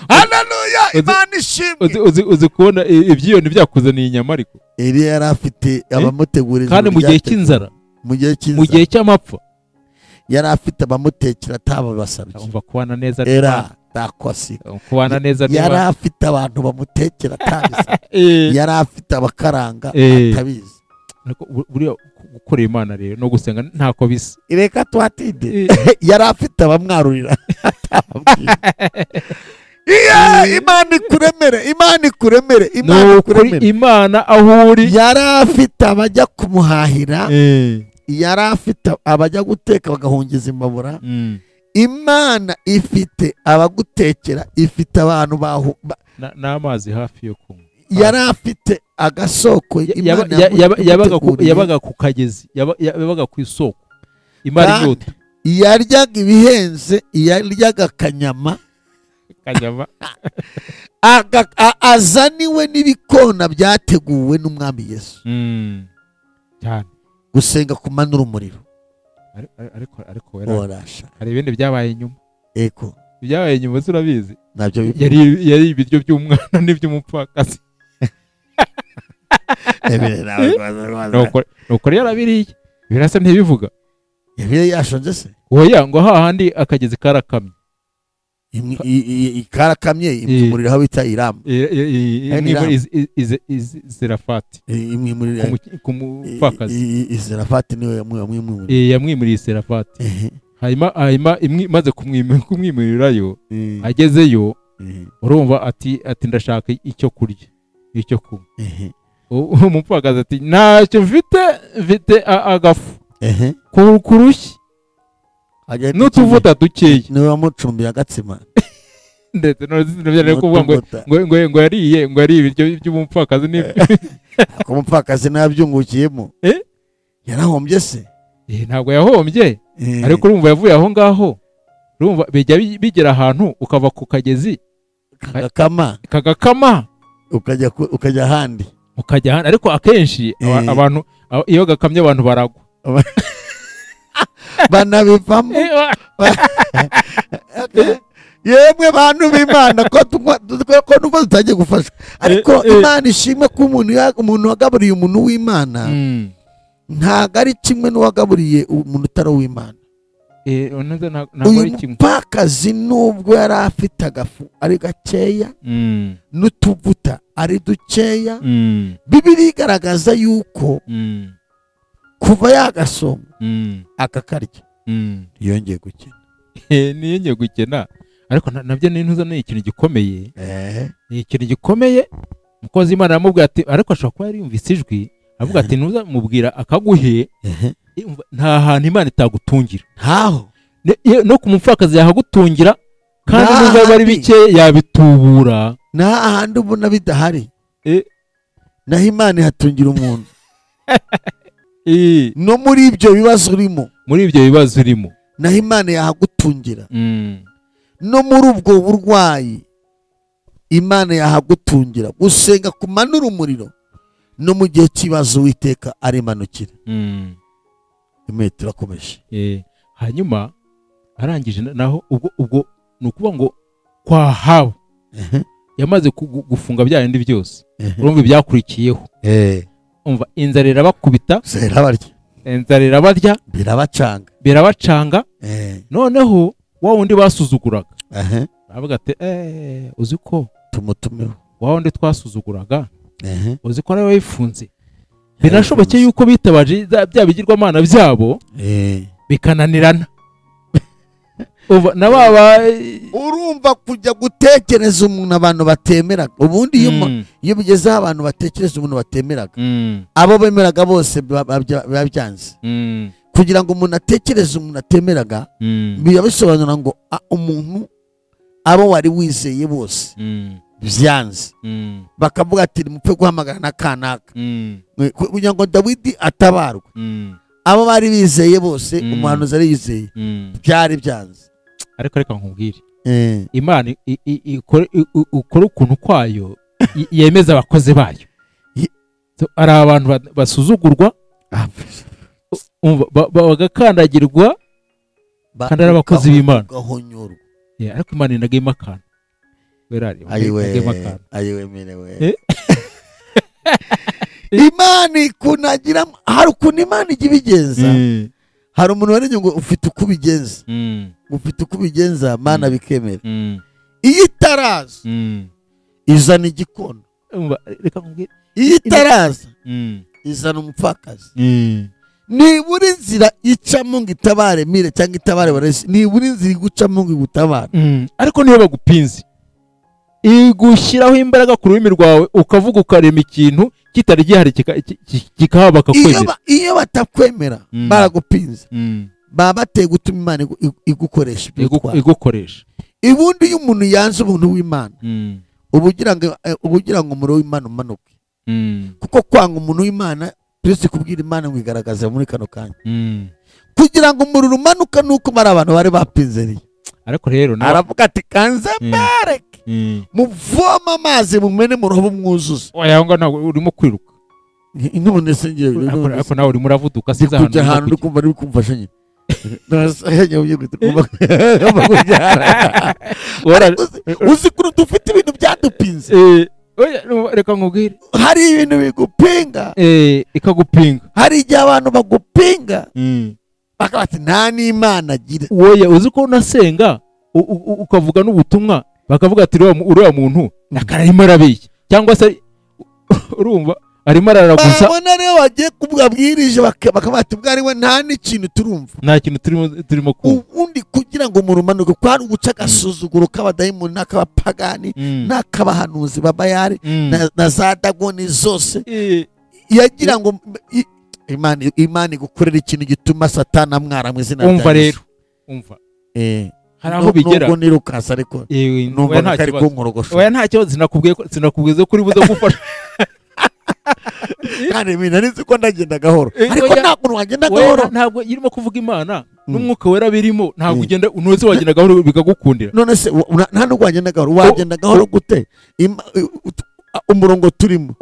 Haleluya, Imana ishimwe. Uzi kubona ibyiyoni byakuzaniye inyama ariko. Eliya yari afite abamutegurira kandi mu gihe cy'inzara, mu gihe cy'inzara, mu gihe cy'amapfa, yari afite abamutekera atababasabye. Umva kubana neza era dakosi. Kubana neza yari afite abantu bamutekera atabisabye. Yari afite abakaranga atabizi. Ariko buriya gukorera Imana rero no gusenga ntako bisa. Reka twatinde. Yari afite abamwarurira atababwiye. Imana ikuremere, Imana ikuremere, Imana ikuremere. Imana aho uri. Yari afite abajya kumuhahira, yari afite abajya guteka bagahungiza imbabura. Imana ifite abagutekera, ifite abantu n'amazi hafi yo kunywa. Yari afite agasoko. Yabaga ku kagezi, yabaga ku isoko. Imara inyota. Yaryaga ibihenze, yaryaga akanyama. Azaniwe n'ibikona byateguwe n'umwami Yesu. Cyane. Gusenga kumanura umuriro. Ariko hari ibindi byabaye inyuma. Eko. Byabaye inyuma urabizi. Nabyo yari ibiryo by'umwana n'iby'umupfakazi. Nuko yarabiriye. Birasa ntibivuga. Yabiriye yashonje se? Oya, ngo hahandi akagezi karakamye. Ikarakamye imurira aho bita Iramu. Izerafati. Ku mupfakazi. Izerafati niwe yamwimuriye. Yamwimuriye Izerafati. Hanyuma imaze kumwimurirayo, agezeyo urumva ati ndashaka icyo kurya, icyo kunywa. Umupfakazi ati ntacyo mfite agafu kurushyi n'utuvuta dukeya. Niwe wamucumbiye agatsima. Ndetse none kuvuga ngo ngo yariye ngo yariye ibiryo by'umupfakazi n'ibyo. Ko umupfakazi nabyungukiyemo. Yarahombye se? Ntabwo yahombye. Ariko urumva yavuye aho ngaho. Urumva bijya bigera ahantu ukava ku kagezi kagakama ukajya ahandi. Ukajya ahandi, ariko akenshi abantu iyo gakamye abantu baragwa. Banabivamo. Yemwe bantu b'Imana ko numva tutagiye gufashwa. Ariko Imana ishimwe ko umuntu wagaburiye umuntu w'Imana ntago ari kimwe n'uwagaburiye umuntu utari uw'Imana. Uyu mupfakazi nubwo yari afite agafu ari gakeya n'utuvuta ari dukeya, Bibiliya igaragaza yuko kuva yagasoma akakarya yongeye gukena. Niyongeye gukena. Ariko nabyo ni intuza, ni ikintu gikomeye. Ni ikintu gikomeye. Umukozi w'Imana aramubwira ati, ariko ashobora kuba yari yumvise ijwi avuga ati ntuza mubwira akaguhe, nta hantu Imana itagutungira. Ntaho. No ku mupfakazi yahagutungira, kandi nubwo bari bike yabitubura. Nta handi ubona bidahari. Naho Imana ihatungira umuntu. No muri ibyo bibazo urimo. Muri ibyo bibazo urimo. Naho Imana yahagutungira. No muri ubwo burwayi Imana yahagutungira. Gusenga kumanura umuriro no mu gihe cy'ibibazo Uwiteka arimanukira. Imetero akomeje. Hanyuma arangije naho ubwo nukuvuga ngo kwa Ahabu yamaze gufunga bya bindi byose. Urumva ibyakurikiyeho. Umva inzara irabakubita, inzara irabarya, birabacanga. Noneho wa wundi basuzuguraga aravuga ati uzi ko tumutumeho wa wundi twasuzuguraga, uzi ko ari we wifunze. Binashobokeye yuko bitabaje bya bigirwamana byabo bikananirana. Na baba urumva kujya gutekereza umuntu abantu batemeraga. Ubundi iyo bigezeho abantu batekereza umuntu batemeraga, abo bemeraga bose biba byanze. Kugira ngo umuntu atekereze umuntu atemeraga, biba bisobanura ngo umuntu abo wari wizeye bose byanze. Bakavuga ati mupfe guhamagara na kanaka kugira ngo Dawidi atabarwe. Abo bari bizeye bose umuhanuzi ari yizeye byari byanze. Ariko reka nkubwire, Imana ikora ukuntu kwayo yemeza abakozi bayo. Ari abantu basuzugurwa bagakandagirwa kandi ari abakozi b'Imana. Ariko Imana inagema akantu. Imana ikunagira, hari ukuntu Imana ijya ibigenza. Hari umuntu warenye ngo ufite uko ubigenza, ufite uko ubigenza Mana bikemera. Iyo itaraza izana igikono, iyo itaraza izana umupfakazi. Nibura inzira icamo ngo itabare mire cyangwa itabare barese, nibura inzira igucamo ngo igutabare. Ariko niyo bagupinze igushyiraho imbaraga ku rurimi rwawe ukavuga ukarema ikintu kitari gihari kikahaba bakakwemera. Iyo batakwemera baragupinze, baba bateye gutuma Imana igukoresha igukoresha. Ubundi iyo umuntu yanze umuntu w'Imana, ubugira ngo umuriro w'Imana umanuke. Kuko kwanga umuntu w'Imana Kristo kubwira Imana ngo igaragaze muri kano kanya. Kugira ngo umuriro umanuka nuko mari abantu bari bapinzeriye. Ariko rero aravuga ati kanze mbareke muvoma amazi mumene murobo mwuzuze. Oya ngo ntabwo urimo kwiruka. None se ngiye ariko nawe urimo uravuduka siza ahantu kujya ahantu ndikumva ari kumfasha nyine. Uzi kuri dufite ibintu byadupinze. Oya reka nkubwire, hari ibintu bigupinga, ikagupinga. Hari igihe abantu bagupinga bakabati nta n'Imana agira. Oya uzi ko unasenga ukavuga n'ubutumwa bakavuga ati uriya muntu nakararimo arabeshya, cyangwa se urumva arimo araraguza. Babona rero wagiye kuvuga bwirije bakabati ubwo ari we nta n'ikintu turumva, nta kintu turimo kumva. Ubundi kugira ngo umuntu umanuke kwari uguca agasuzuguro k'abadayimoni n'ak'abapagani n'ak'abahanuzi ba Bayali na za Dagoni zose, yagira ngo Imana igukorera ikintu gituma Satani amwara mu izina rya Yesu. Umva rero, umva hari aho bigera. Nubwo nirukasa ariko numva kari kunkorogosha. Oya nta kibazo, sinakubwiye ko sinakubwize kuri buze gufasha. Kandi nari ko ndagenda gahoro, ariko nta kuntu wagenda gahoro. Ntabwo irimo kuvuga Imana n'umwuka wera birimo, ntabwo ugenda unoze wagenda gahoro bikagukundira. None se nta nubwo wagenda gahoro, wagenda gahoro gute? Umurongo turimo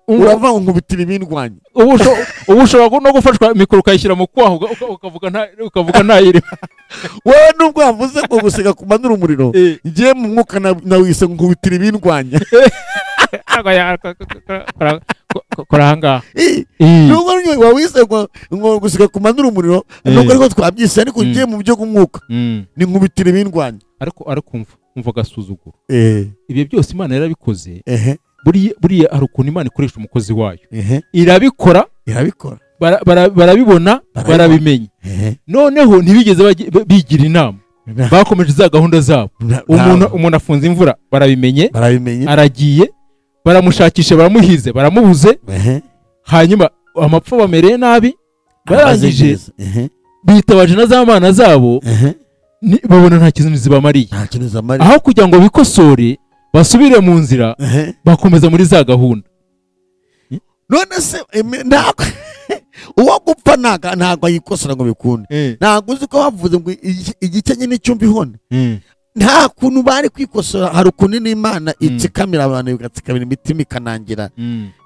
uravuga ngo nkubitira ibindwanya. Ubu ushobora no gufashwa mikoro ukayishyira mu kwaha ukavuga ntayirimo. Wowe nubwo wavuze ngo gusiga kumanura umuriro, ngiye mu mwuka nawise nkubitira ibindwanya. Kora ahangaha. Nubwo wawise ngo gusiga kumanura umuriro, nubwo ariko twabyise, ariko ngiye mu byo kumwuka ni nkubitira ibindwanya. Ariko umva agasuzuguro. Ibyo byose Imana yarabikoze. Buriya hari ukuntu Imana ikoresha umukozi wayo. Irabikora, barabibona, barabimenya. Noneho ntibigeze bigira inama, bakomeje za gahunda zabo. Umuntu afunze imvura, barabimenye, aragiye, baramushakisha, baramuhize, baramubuze. Hanyuma amapfa bamereye nabi, barangije bitabaje na za mana zabo, babona nta kintu zibamariye. Aho kugira ngo bikosore basubire mu nzira, bakomeza muri za gahunda. None se uwo gupfa ntabwo ayikosora ngo bikunde. Ntabwo uzi ko bavuze ngo igice nyine cyumva ihone. Nta kuntu bari kwikosora. Hari ukuntu n'Imana itsikamira abantu, igatsikamira imitima ikanangira.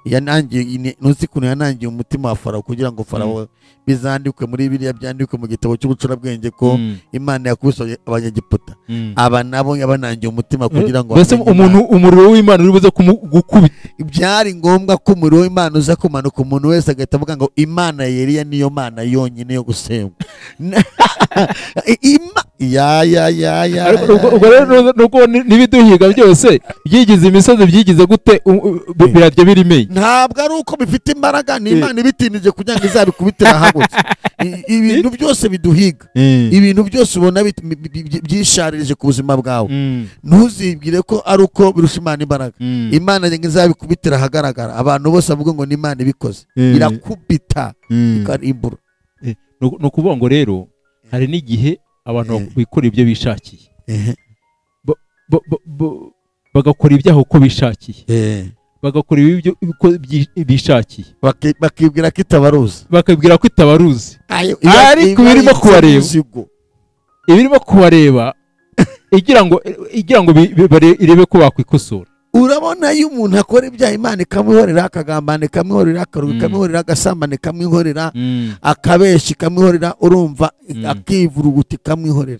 Yanangiye, ntuzi ukuntu yanangiye umutima wa Farawo kugira ngo Farawo bizandikwe muri Bibiliya, byandikwe mu gitabo cy'ubucurabwenge ko Imana yakubise Abanyegiputa. Aba nabo yabanangiye umutima kugira ngo mbese umuntu umuriro w'Imana uri buze gukubita. Byari ngombwa ko umuriro w'Imana uza kumanuka, umuntu wese agahita avuga ngo Imana ya Eliya niyo Mana yonyine yo gusengwa. Ya ya ya ya. Ubwo rero nuko nibiduhiga byose byigize imisozi, byigize gute, birarya birimeye. Ntabwo ari uko bifite imbaraga, ni Imana ibitinije kugira ngo izabikubitira ahagutse. Ibintu byose biduhiga, ibintu byose ubona byisharirije ku buzima bwawe, ntuzibwire ko ari uko birusha Imana imbaraga. Imana ngo izabikubitira ahagaragara, abantu bose bavuga ngo ni Imana ibikoze, irakubita ikarimbura. Ni ukuvuga ngo rero hari n'igihe abantu bikora ibyo bishakiye, bagakora ibyaha uko bishakiye, bagakora ibyo bishakiye, bakibwira ko itabaruzi, bakibwira ko itabaruzi, ariko ibirimo kubareba, ibirimo kubareba igira ngo irebe ko bakwikosora. Urabona iyo umuntu akora ibyaha Imana ikamwihorera, akagambana ikamwihorera, akaruka ikamwihorera, agasambana ikamwihorera, akabeshya ikamwihorera, urumva akivuruguta ikamwihorera.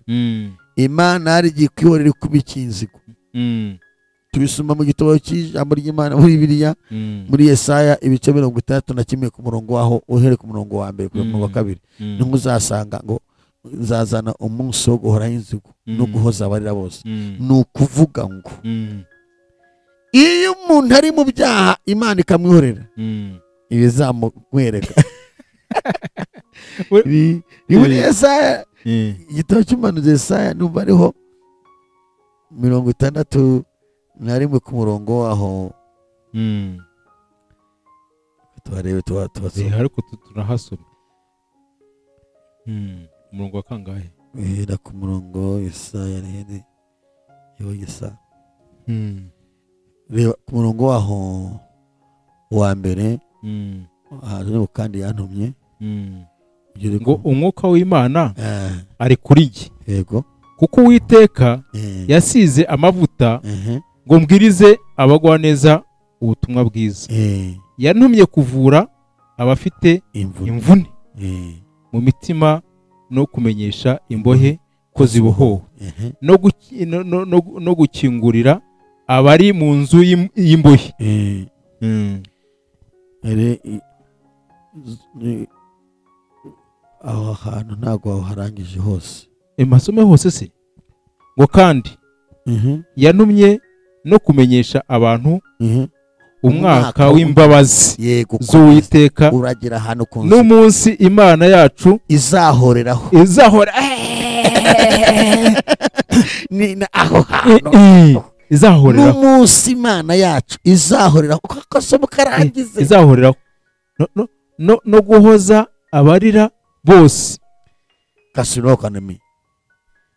Imana hari igihe ikwihorera ikubika inzigo. Tubisoma mu gitabo cy'ijambo ry'Imana muri Bibiliya, muri Yesaya ibice 61 ku murongo waho, uhere ku murongo wa mbere kugera ku murongo wa kabiri, niho uzasanga ngo nzazana umunsi wo guhoraho inzigo no guhoza abarira bose. Ni ukuvuga ngo iyo umuntu ari mu byaha Imana ikamwihorera, ibizamwereka. Ni muri Yesaya, igitabo cy'umuhanuzi Yesaya, numva ariho 61 ku murongo waho. Tubarebe tubasome. Ariko turahasoma. Umurongo wa kangahe? Uhera ku murongo Yesaya ni yo Yesaya. Reba ku murongo waho wa mbere. Hariho kandi yantumye. Ngo umwuka w'Imana ari kuri njye. Yego. Kuko Uwiteka yasize amavuta ngo mbwirize abagwaneza ubutumwa bwiza. Yantumye kuvura abafite imvune mu mitima no kumenyesha imbohe ko zibohowe, no gukingurira abari mu nzu y'imbohe. Aho hantu ntabwo harangije hose. Masome hose se? Ngo kandi yantumye no kumenyesha abantu umwaka w'imbabazi z'Uwiteka, uragira hano ku nzu, n'umunsi Imana yacu izahoreraho. Izahora ni aho hantu izahoreraho, n'umunsi Imana yacu izahoreraho, kuko karangize izahoreraho no guhoza abarira bose. Kasino kanemi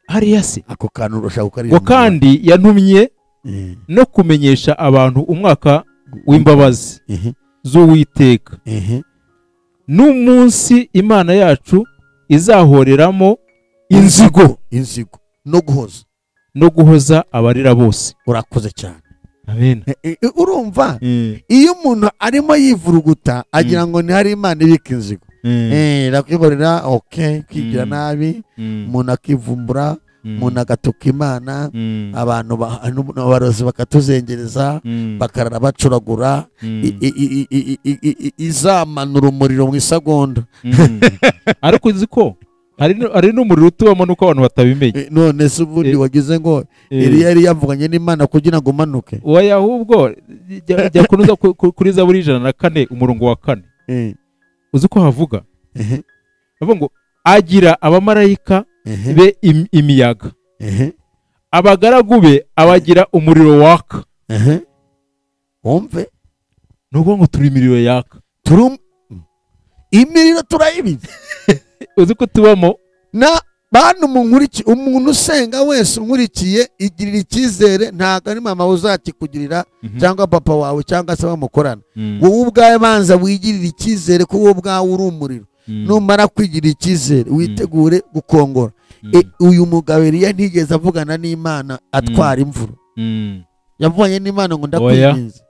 hariya se ako kantu urashaka kukarira. Ngo kandi yantumye no kumenyesha abantu umwaka w'imbabazi z'Uwiteka, n'umunsi Imana yacu izahoreramo inzigo no guhoza abarira bose. Urakoze cyane. Amen. Urumva iyo umuntu arimo yivuruguta agira ngo ni hari Imana ibika inzigo. Irakwihorera, okay, kwigira nabi, umuntu akivumbura, umuntu agatuka Imana, abantu abarozi bakatuzengereza, bakarara bacuragura, izamanura umuriro mu isagonda. Ariko uzi ko hari n'umuriro utubamo nuko abantu batabimenye. None se ubundi wagize ngo Eliya yari yavuganye n'Imana kugira ngo umanuke? Oya, ahubwo jya kunoza kuri Zaburi 104 umurongo wa 4. Uzi ko havuga? Bavuga ngo agira abamarayika be imiyaga, abagaragu be abagira umuriro waka. Wumve, nuko ngo turi imiriro yaka, turi imiriro turayibize. Uzi ko tubamo na bantu munkurikiye, umuntu usenga wese unkurikiye igirira icyizere, ntago ari mama uzakikugirira cyangwa papa wawe cyangwa se bamukorana. Wowe ubwawe banza wigirira icyizere ko wowe ubwawe uri umuriro. Numara kwigirira icyizere witegure gukongora. Uyu mugabo Eliya ntigeze avugana n'Imana atwara imvura. Yavuganye n'Imana ngo ndakwinginze.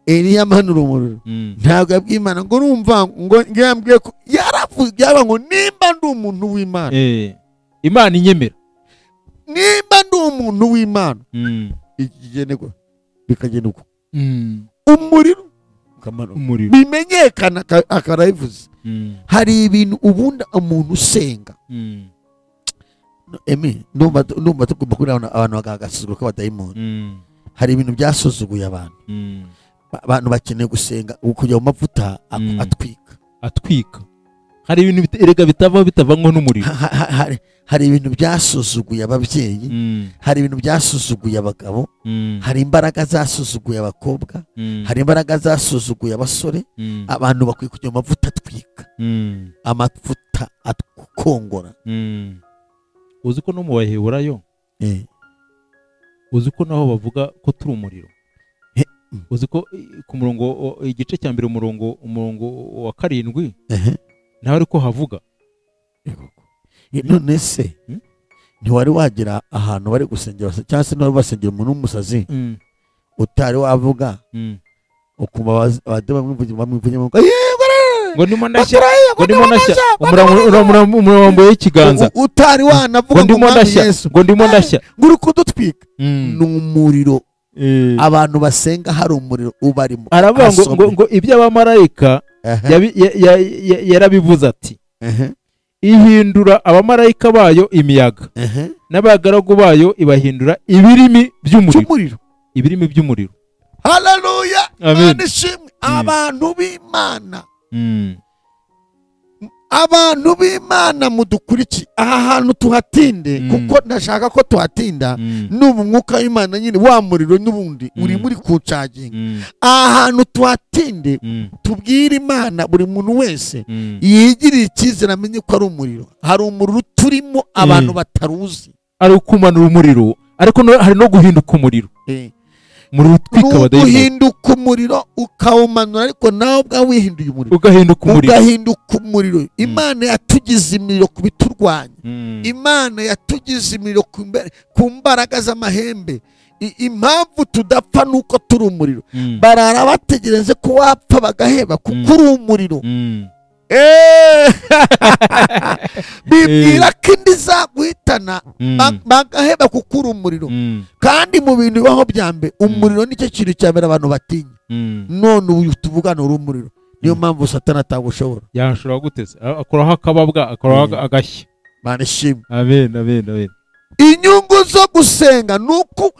Eliya amanura umuriro. Ntabwo yabwiye Imana ngo urumva ngo yambwiye ko yaravuze yaba ngo nimba ndi umuntu w'Imana. Imana inyemera. Nimba ndi umuntu w'Imana. Ikigenerwa bikagenda uko. Umuriro ukamanura. Bimenyekana akarabivuze. Hari ibintu ubundi umuntu usenga. Emi ndumva tugomba kubona abantu bagagasuzuguro k'abadayimoni. Hari ibintu byasuzuguye abantu. Abantu bakeneye gusenga kujya mu mavuta atwika. Atwika. Hari ibintu erega bitava bitavanywe n'umuriro. Hari ibintu byasuzuguye ababyeyi, hari ibintu byasuzuguye abagabo, hari imbaraga zasuzuguye abakobwa, hari imbaraga zasuzuguye abasore. Abantu bakwiye kujya mu mavuta atwika. Amavuta akongora. Uzi ko no mu Baheburayo, uzi ko naho bavuga ko turi umuriro. Uzi ko ku murongo igice cya mbere umurongo wa 7 naho ariko havuga. None se ntiwari wagira ahantu bari gusengera cyangwa se ntiwari basengera umuntu w'umusazi utari wavuga ukumva bamwivuge ngo ngo ndimo ndashya, ngo ndimo ndashya, umurambo w'ikiganza utari wanavuga ngo ndimo ndashya, ngo ndimo ndashya, ngo uri kudutwika. Ni umuriro. Abantu basenga hari umuriro ubarimo. Aravuga ngo iby'abamarayika yarabivuze ati ihindura abamarayika bayo imiyaga, n'abagaragu bayo ibahindura ibirimi by'umuriro. Ibirimi by'umuriro. Haleluya. Imana ishimwe. Abantu b'Imana, abantu b'Imana mudukurikiye aha hantu tuhatinde, kuko ndashaka ko tuhatinda. N'ubu mwuka w'Imana nyine wa muriro n'ubundi uri muri kucaginga. Aha hantu tuhatinde, tubwire Imana buri muntu wese yigirire icyizere amenye ko ari umuriro. Hari umuriro turimo abantu bataruzi. Ari ukumanura umuriro, ariko hari no guhinduka umuriro. Umuriro utwika abadayimoni. Guhinduka umuriro ukawumanura, ariko nawe ubwawe wihinduye umuriro. Ugahinduka umuriro. Ugahinduka umuriro. Imana yatugize imiriro ku biturwanya. Imana yatugize imiriro ku mbaraga z'amahembe. Impamvu tudapfa nuko turi umuriro. Barara bategereze ko wapfa bagaheba kuko uri umuriro. Bibwira ko indi zaguhitana bagaheba kuko uri umuriro. Kandi mu bintu bibaho bya mbere, umuriro nicyo kintu cya mbere abantu batinya. None ubu tuvugana uri umuriro. Niyo mpamvu Satani atagushobora. Yashobora guteza akoraho akababwa, akoraho agashya. Imana ishimwe. Amen, amen, amen. Inyungu zo gusenga nuko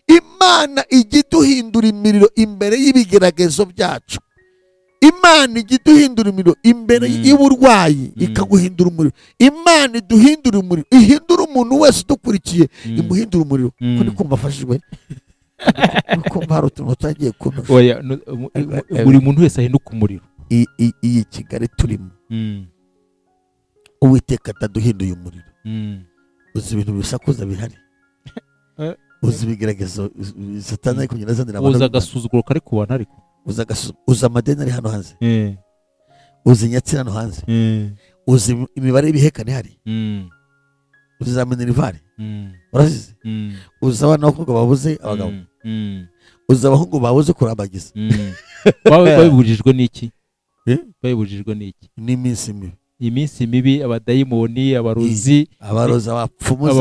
Imana ijya iduhindura imiriro imbere y'ibigeragezo byacu. Imana ijya iduhindura umuriro imbere y'uburwayi, ikaguhindura umuriro. Imana iduhindura umuriro, ihindura umuntu wese udukurikiye, imuhindura umuriro. Ko ndi kumva afashijwe, kumva hari utuntu tutagiye kunoza. Oya, buri muntu wese ahinduka umuriro. Iyi Kigali turimo, Uwiteka ataduhinduye umuriro. Uzi ibintu bisakuza bihari, uzi ibigeragezo Satani ari kugenda azanira abantu. Uzi agasuzuguro kari ku bantu, ariko uzi amadeni ari hano hanze, uzi inyatsi hano hanze, uzi imibare y'ibihekane ihari. Uzi za minerivare? Urazizi? Uzi abana b'abakobwa babuze abagabo? Uzi abahungu babuze kurambagiza? Babibujijwe n'iki? Babibujijwe n'iki? N'iminsi mibi. Iminsi mibi, abadayimoni, abarozi, abarozi, abapfumu,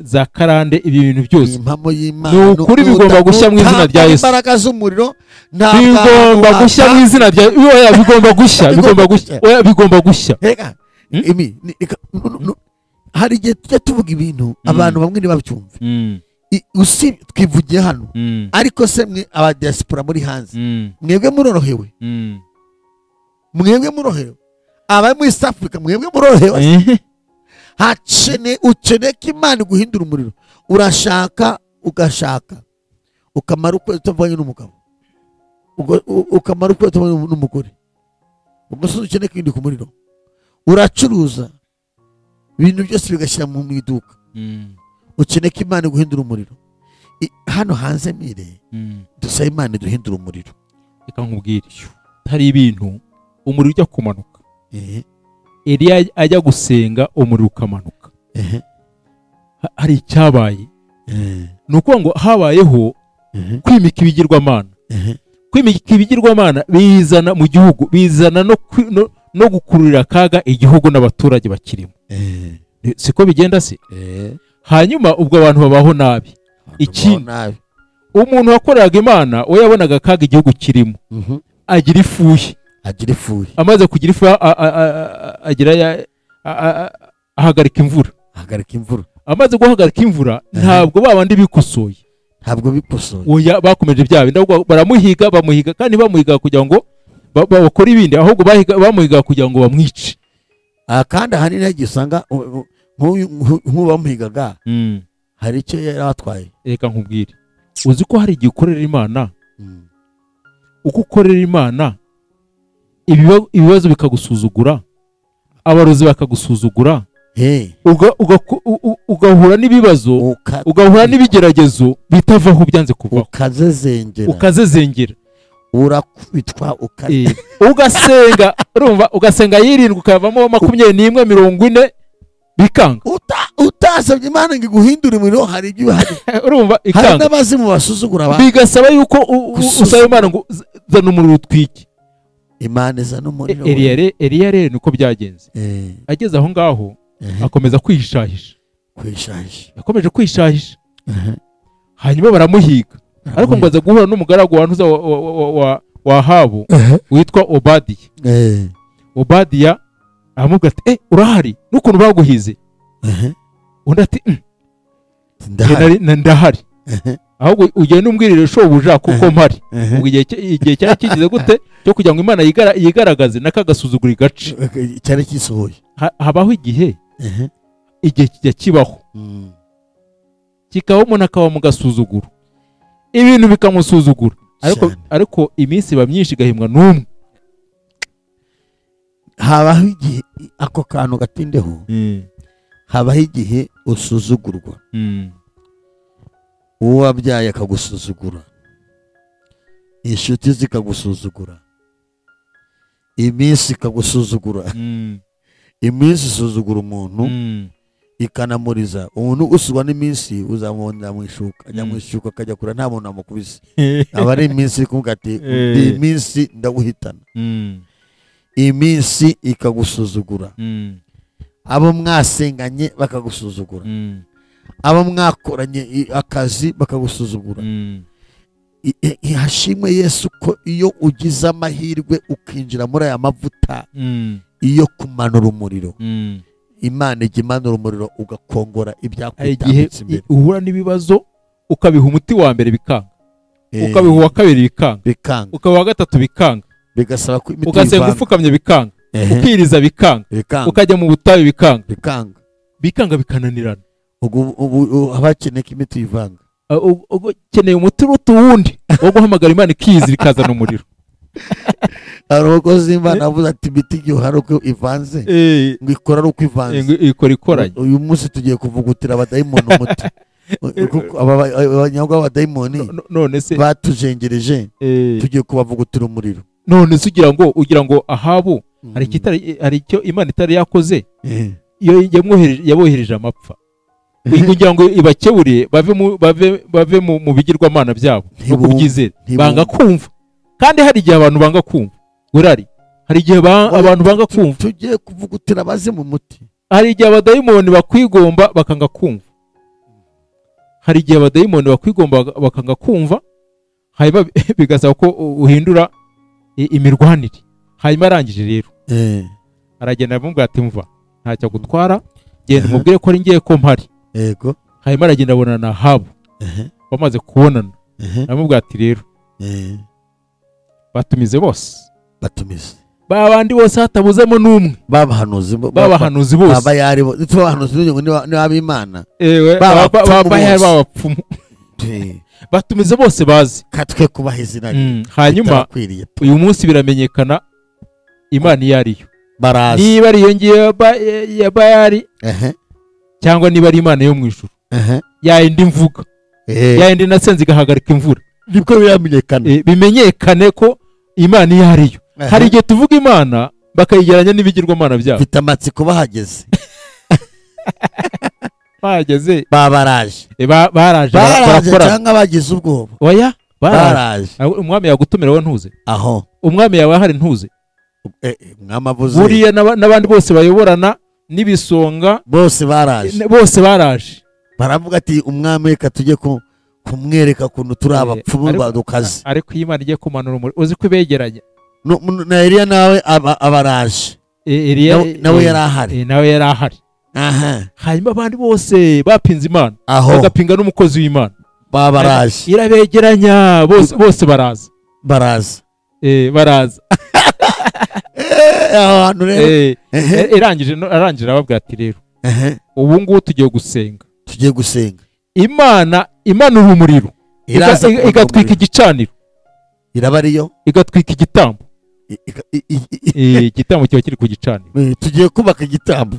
za karande, ibi bintu byose. Impamo y'Imana. Ni ukuri bigomba gushya mu izina rya Yesu. Imbaraga z'umuriro bigomba gushya mu izina rya oya, bigomba gushya, bigomba gushya, oya, bigomba gushya. Reka imi hari igihe tujya tuvuga ibintu abantu bamwe ntibabyumve. Usi twivugiye hano, ariko se mwe aba diaspora muri hanze, mwebwe murorohewe, mwebwe murorohewe, aba muri East Africa mwebwe murorohewe. Hacene ukeneye Imana guhindura umuriro. Urashaka ugashaka ukamara ukwezi utavanye n'umugabo, ukamara ukwezi utavanye n'umugore, ubwo se ukeneye kwinduka umuriro. Uracuruza ibintu byose bigashyira mu iduka, ukeneye ko Imana guhindura umuriro. Hano hanze mire dusaba Imana duhindura umuriro. Reka nkubwire, hari ibintu umuriro ujya kumanuka. Eliya ajya gusenga umuriro ukamanuka. Hari icyabaye. Ni ukuvuga ngo habayeho kwimika ibigirwamana. Kwimika ibigirwamana bizana mu gihugu, bizana no gukururira akaga igihugu n'abaturage bakirimo. Siko bigenda se? Hanyuma ubwo abantu babaho nabi. Ikindi, umuntu wakoreraga Imana we yabonaga akaga igihugu kirimo, agira ifuhe. Agira ifuhe. Amaze kugira ifuhe agira ahagarika imvura. Ahagarika imvura. Amaze guhagarika imvura, ntabwo babandi bikosoye. Ntabwo bikosoye. Oya, bakomeje bya bindi, baramuhiga, bamuhiga, kandi bamuhiga kugira ngo bakore ibindi, ahubwo bamuhiga kugira ngo bamwice. Kandi ahanini yagiye usanga nk'ubamuhigaga hari icyo yari atwaye. Reka nkubwire, uzi ko hari igihe ukorera Imana, uko ukorera Imana ibibazo bikagusuzugura, abarozi bakagusuzugura, ugahura n'ibibazo, ugahura n'ibigeragezo bitavaho byanze kuvaho, ukazezengera, urakubitwa, ugasenga, urumva, ugasenga yirindwi ukavamo 21, 40 bikanga. Utasabye Imana ngo iguhindure umuriro, hari ibyo hari. Urumva, ikanga. Hari n'abazimu basuzugura abantu. Bigasaba yuko usaba Imana ngo zana umuriro utwike. Imana izana umuriro. Eliya rero niko byagenze. Ageze aho ngaho akomeza kwishahisha. Yakomeje kwishahisha. Hanyuma baramuhiga. Ariko ngo aza guhura n'umugaragu wa ntuza wa Ahabu witwa Obadiya. Obadiya aramubwira ati urahari n'ukuntu baguhize. Undi ati ndahari. Ahubwo ugende umbwirire shobuja kuko mpari. Ubwo igihe cyari kigize gute cyo kugira ngo Imana yigaragaze n'akagasuzugura igace cyari kisohoye. Habaho igihe, igihe kijya kibaho, kikabaho umuntu akaba mu gasuzuguro, ibintu bikamusuzugura, ariko iminsi iba myinshi igahimwa n'umwe. Habaho igihe ako kantu gatindeho, habaho igihe usuzugurwa, uwo wabyaye akagusuzugura, inshuti zikagusuzugura, iminsi ikagusuzugura. Iminsi isuzugura umuntu ikanamuriza. Umuntu usuzugurwa n'iminsi uzamubonera mu ishuka, ajya mu ishuka akajya kure nta muntu amukubise. Aba ari iminsi iri ati iyi minsi ndaguhitana. Iminsi ikagusuzugura, abo mwasenganye bakagusuzugura, abo mwakoranye akazi bakagusuzugura. Hashimwe Yesu ko iyo ugize amahirwe ukinjira muri aya mavuta iyo kumanura umuriro, Imana ijya imanura umuriro ugakongora ibyakwitambitse imbere. Uhura n'ibibazo ukabiha umuti wa mbere bikanga, ukabiha uwa kabiri bikanga, ukabiha uwa gatatu bikanga, bigasaba ko imiti ugasenga upfukamye bikanga, ukiriza bikanga, ukajya mu butayu bikanga, bikanga bikananirana. Ubu abakeneye imiti ivanga, ukeneye umuti uruta uwundi wo guhamagara Imana ikiyizira ikazana umuriro. Abakozi b'Imana bavuze ati imiti igihe hari uko ivanze ngo ikora ari uko ivanze, ikora ikoranye. Uyu munsi tugiye kuvugutira abadayimoni umuti. Abanyabwa b'abadayimoni none se batujengereje, tugiye kubavugutira umuriro. None se ugira ngo Ahabu hari icyo Imana itari yakoze? Iyo yabohereje amapfa. Kugira ngo ibakebure bave mu bigirwamana byabo no kubyizera. Banga kumva. Kandi hari igihe abantu banga kumva. Urari. Hari igihe abantu banga kumva. Tugiye kuvugutira baze mu muti. Hari igihe abadayimoni bakwigomba bakanga kumva. Hari igihe abadayimoni bakwigomba bakanga kumva, hanyuma bigasaba ko uhindura imirwanire. Hanyuma arangije rero aragenda aramubwira ati mva ntacyo gutwara, genda umubwire ko ari ngiye ko mpari. Yego. Hanyuma aragenda abonana na Ahabu. Bamaze kubonana aramubwira ati rero batumize bose, batumize babandi bose hatabuzemo n'umwe, babahanuzi bose abayari bo tubahanuzi ni ab'Imana, ewe babayari babapfumu, batumize bose bazi katwe kubaha izina. Hanyuma uyu munsi biramenyekana Imana iyo ariyo, barazi niba ari iyo ngiyo ya Bayali cyangwa niba ari Imana yo mu ijuru, ya indi mvuga, ya indi nasenze igahagarika imvura, nibwo biramenyekana, bimenyekane ko Imana iyo ariyo. Hari igihe tuvuga Imana bakayigeranya n'ibigirwamana byabo. Mfite amatsiko bahageze. Bahageze babaraje. Baraje barakora cyangwa bagize ubwoba. Oya, baraje. Umwami yagutumira we ntuze. Aho. Umwami yawe ahari ntuze. Umwami avuze. Buriya n'abandi bose bayoborana n'ibisonga bose baraje. Bose baraje. Baravuga ati umwami reka tujye kumwereka kuntu turi abapfumu badukaze. Ariko iyo Imana igiye kumanura umuriro uzi ko ibegeranya. Na Eliya nawe abaraje. Eliya nawe yari ahari. Nawe yari ahari. Aha. Hanyuma abandi bose bapinze Imana, bagapinga n'umukozi w'Imana. Babaraje. Irabegeranya bose baraza. Baraza. Baraza. Ahantu rero. Irangije arangije ababwira ati rero. Ubu ngubu tugiye gusenga. Tugiye gusenga. Imana imanura umuriro. Igatwika igicaniro. Iraba ariyo. Igatwika igitambo. Igitambo kiba kiri ku gicaniro. Tugiye kubaka igitambo.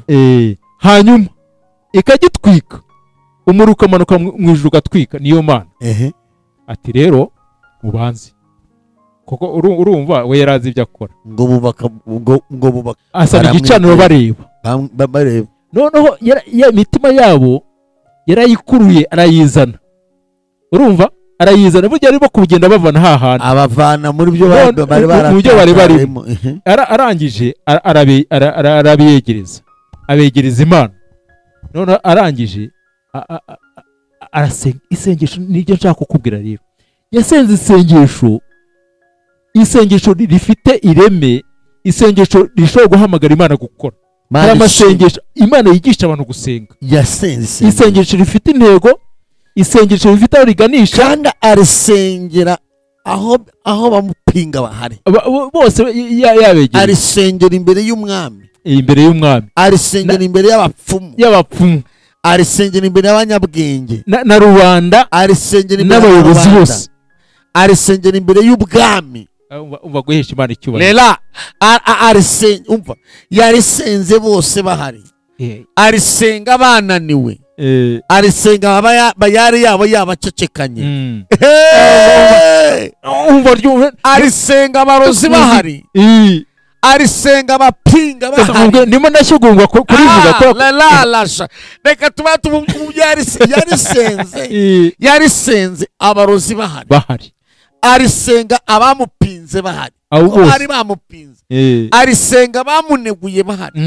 Hanyuma ikagitwika, umuriro ukamanuka mu ijuru ugatwika, niyo Mana. Ati rero mubanze, kuko urumva we yarazi ibyo akora. Ngo bubaka ngo bubaka asaba igicaniro bareba. Noneho ya mitima yabo yarayikuruye arayizana. Urumva arayizana burya arimo kugenda bavana hahana, abavana muri byo bari mu byo bari barimo. Arangije arabiyegereza, abegereza Imana. None arangije arasenga isengesho. Niryo nshaka kukubwira rero, yasenze isengesho, isengesho rifite ireme, isengesho rishobora guhamagara Imana gukora. Hari amasengesho Imana yigisha abantu gusenga. Yasenze isengesho rifite intego, isengesho rifite aho riganisha, kandi arisengera aho bamupinga bahari bose yabegereye. Arisengera imbere y'umwami, imbere y'umwami, arisengera imbere y'abapfumu, arisengera imbere y'abanyabwenge na rubanda, arisengera imbere n'abayobozi bose, arisengera imbere y'ubwami. Umva guhesha Imana icyubahiro. Lela arisenga, umva yarisenze bose bahari, arisenga bananiwe, arisenga bayari yabo yabacecekanye. Umva arisenga abarozi bahari, arisenga abapinga bahari. Ndimo ndashyugungwa kurivuga ko la reka tuba yarisenze, yarisenze abarozi bahari, arisenga abamupinze bahari, bari bamupinze, arisenga bamuneguye bahari,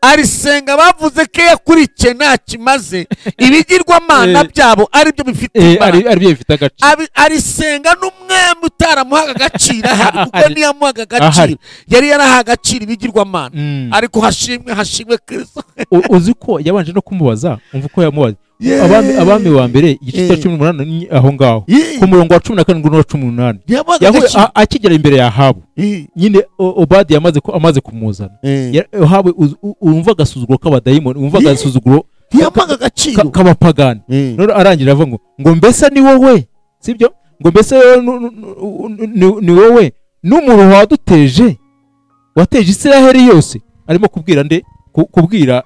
arisenga bavuze ko yakurikiye nta kimaze, ibigirwamana byabo aribyo bifite imbaraga, aribyo bifite agaciro. Arisenga n'umwami utaramuhaga agaciro ahari, kuko ntiyamuhaga agaciro, yari yarahaga agaciro ibigirwamana. Ariko hashimwe, hashimwe Kristo. Uzi ko yabanje no kumubaza, umva uko yamubaza. Abami wa mbere igice cya 18 aho ngaho ku murongo wa 17 n'uwa 18, akigera imbere ya Ahabu nyine Obadiya amaze kumuzana, Ahabu umva agasuzuguro k'abadayimoni, umva agasuzuguro k'abapagani. None arangira avuga ngo mbese ni wowe, sibyo? Ngo mbese ni wowe n'umuruho waduteje, wateje Isiraheli yose. Arimo kubwira nde? Kubwira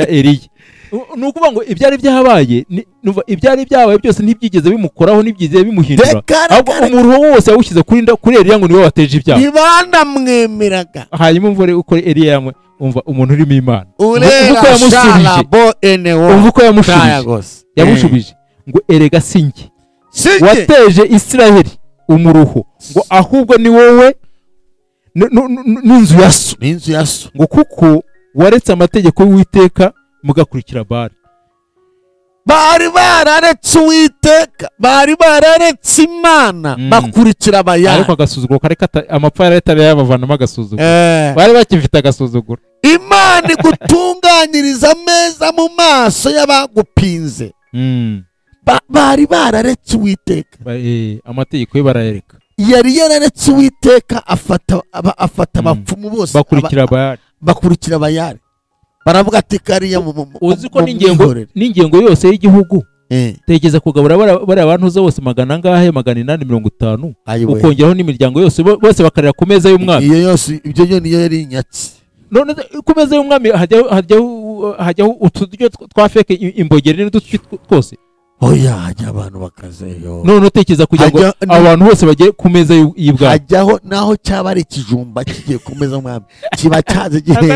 Eliya. Ni ukuvuga ngo ibyari byabaye ibyari byabaye byose ntibyigeze bimukoraho, ntibyigeze bimuhindura, ahubwo umuruho wose yawushyize kuri Eliya ngo niwe wateje ibyago. Ntibanamwemeraga. Hanyuma umva uko Eliya umva umuntu urimo Imana, uko yamusubije, umva uko yamushubije ngo erega sinjye wateje Isiraheli umuruho, ngo ahubwo ni wowe n'inzu ya so, ngo kuko waretse amategeko y'Uwiteka mugakurikira Bali. Bari bararetse Uwiteka, bari bararetse Imana, bakurikira Bayali. Ariko agasuzuguro kare amapfa yari atari yabavanamo agasuzuguro, bari bakifite agasuzuguro. Imana igutunganyiriza ameza mu maso y'abagupinze. Bari bararetse Uwiteka, amategeko ye barayareka. Yari yararetse Uwiteka, afata abapfumu bose bakurikira Bayali, bakurikira Bayali. Baravuga ati kariya uzi ko n'ingengo yose y'igihugu tegeza kugabura bari abantu bose 450, ukongeraho n'imiryango yose bose bakarira ku meza y'umwami. Iyo yose ibyo niyo yari inyatsi. None ku meza y'umwami hajyaho uturyo twa feke, imbogeri n'udutwi twose. Oya, hajya abantu bakazeyo. None utekereza kugira ngo abantu bose bagere ku meza y'ibwami, hajyaho naho cyaba ari ikijumba kigiye ku meza y'umwami kiba cyaze gihenze,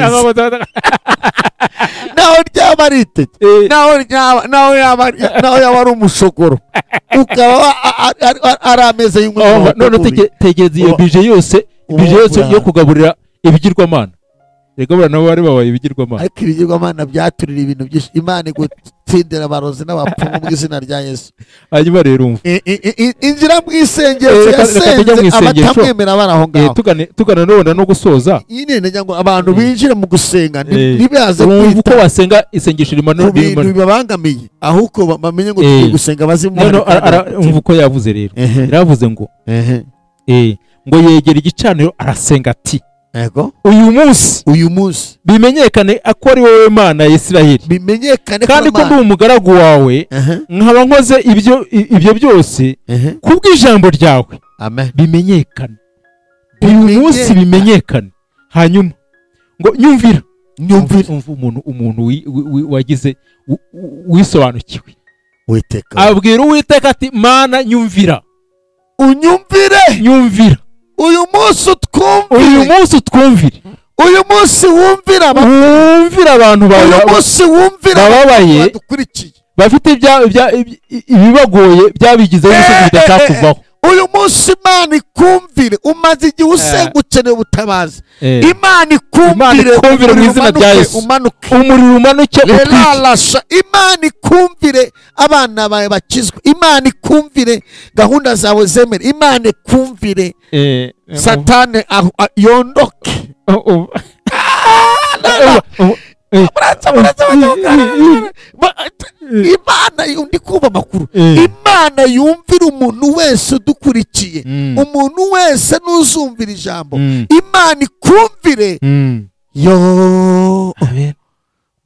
naho ryaba ari iteke, naho yaba ari umushogoro, ukaba ari ameza y'umwami. None utekereza iyo bije yose, bije yose yo kugaburira ibigirwamana. Reka buriya nabo bari babaye ibigirwamana. Ariko ibigirwamana byaturira ibintu byinshi. Imana igutsindira abarozi n'abapfumu mu izina rya Yesu. Hanyuma rero umva inzira mu isengesho yasenze abatamwemera bari aho ngaho. Tugana none no gusoza nyine nagira ngo abantu binjire mu gusenga, ntibaze kwita uko wasenga isengesho rimanura ibintu bibabangamiye, ahubwo bamenye ngo tugiye gusenga bazimu. None umva uko yavuze rero, yaravuze ngo ngo yegera igicaniro arasenga ati ego uyu munsi bimenyekane ko ari wowe Mana ya Isiraheli, bimenyekane kandi ko ndi umugaragu wawe, nkaba nkoze ibyo byose kubw'ijambo ryawe. Amen. Bimenyekane uyu munsi, bimenyekane. Hanyuma ngo nyumvira, umva umuntu wagize wisobanukiwe, Uwiteka abwira Uwiteka ati Mana nyumvira, unyumvire, nyumvira uyu munsi utwumvire, uyu munsi utwumvire, uyu munsi wumvira abantu bawe, uyu munsi wumvira bababaye bafite ibibagoye byabigizeho imisozi bidashaka. Uyu munsi Imana ikumvire. Umaze igihe usenga ukeneye ubutabazi, Imana ikumvire mu izina rya Yesu. Umuriro umanuke utwike. Imana ikumvire abana bawe bakizwe, Imana ikumvire gahunda zawe zemere, Imana ikumvire Satani yondoke. Imana undi kumva amakuru, Imana yumvira umuntu wese udukurikiye, umuntu wese nuzumvira ijambo, Imana ikumvire. Yo,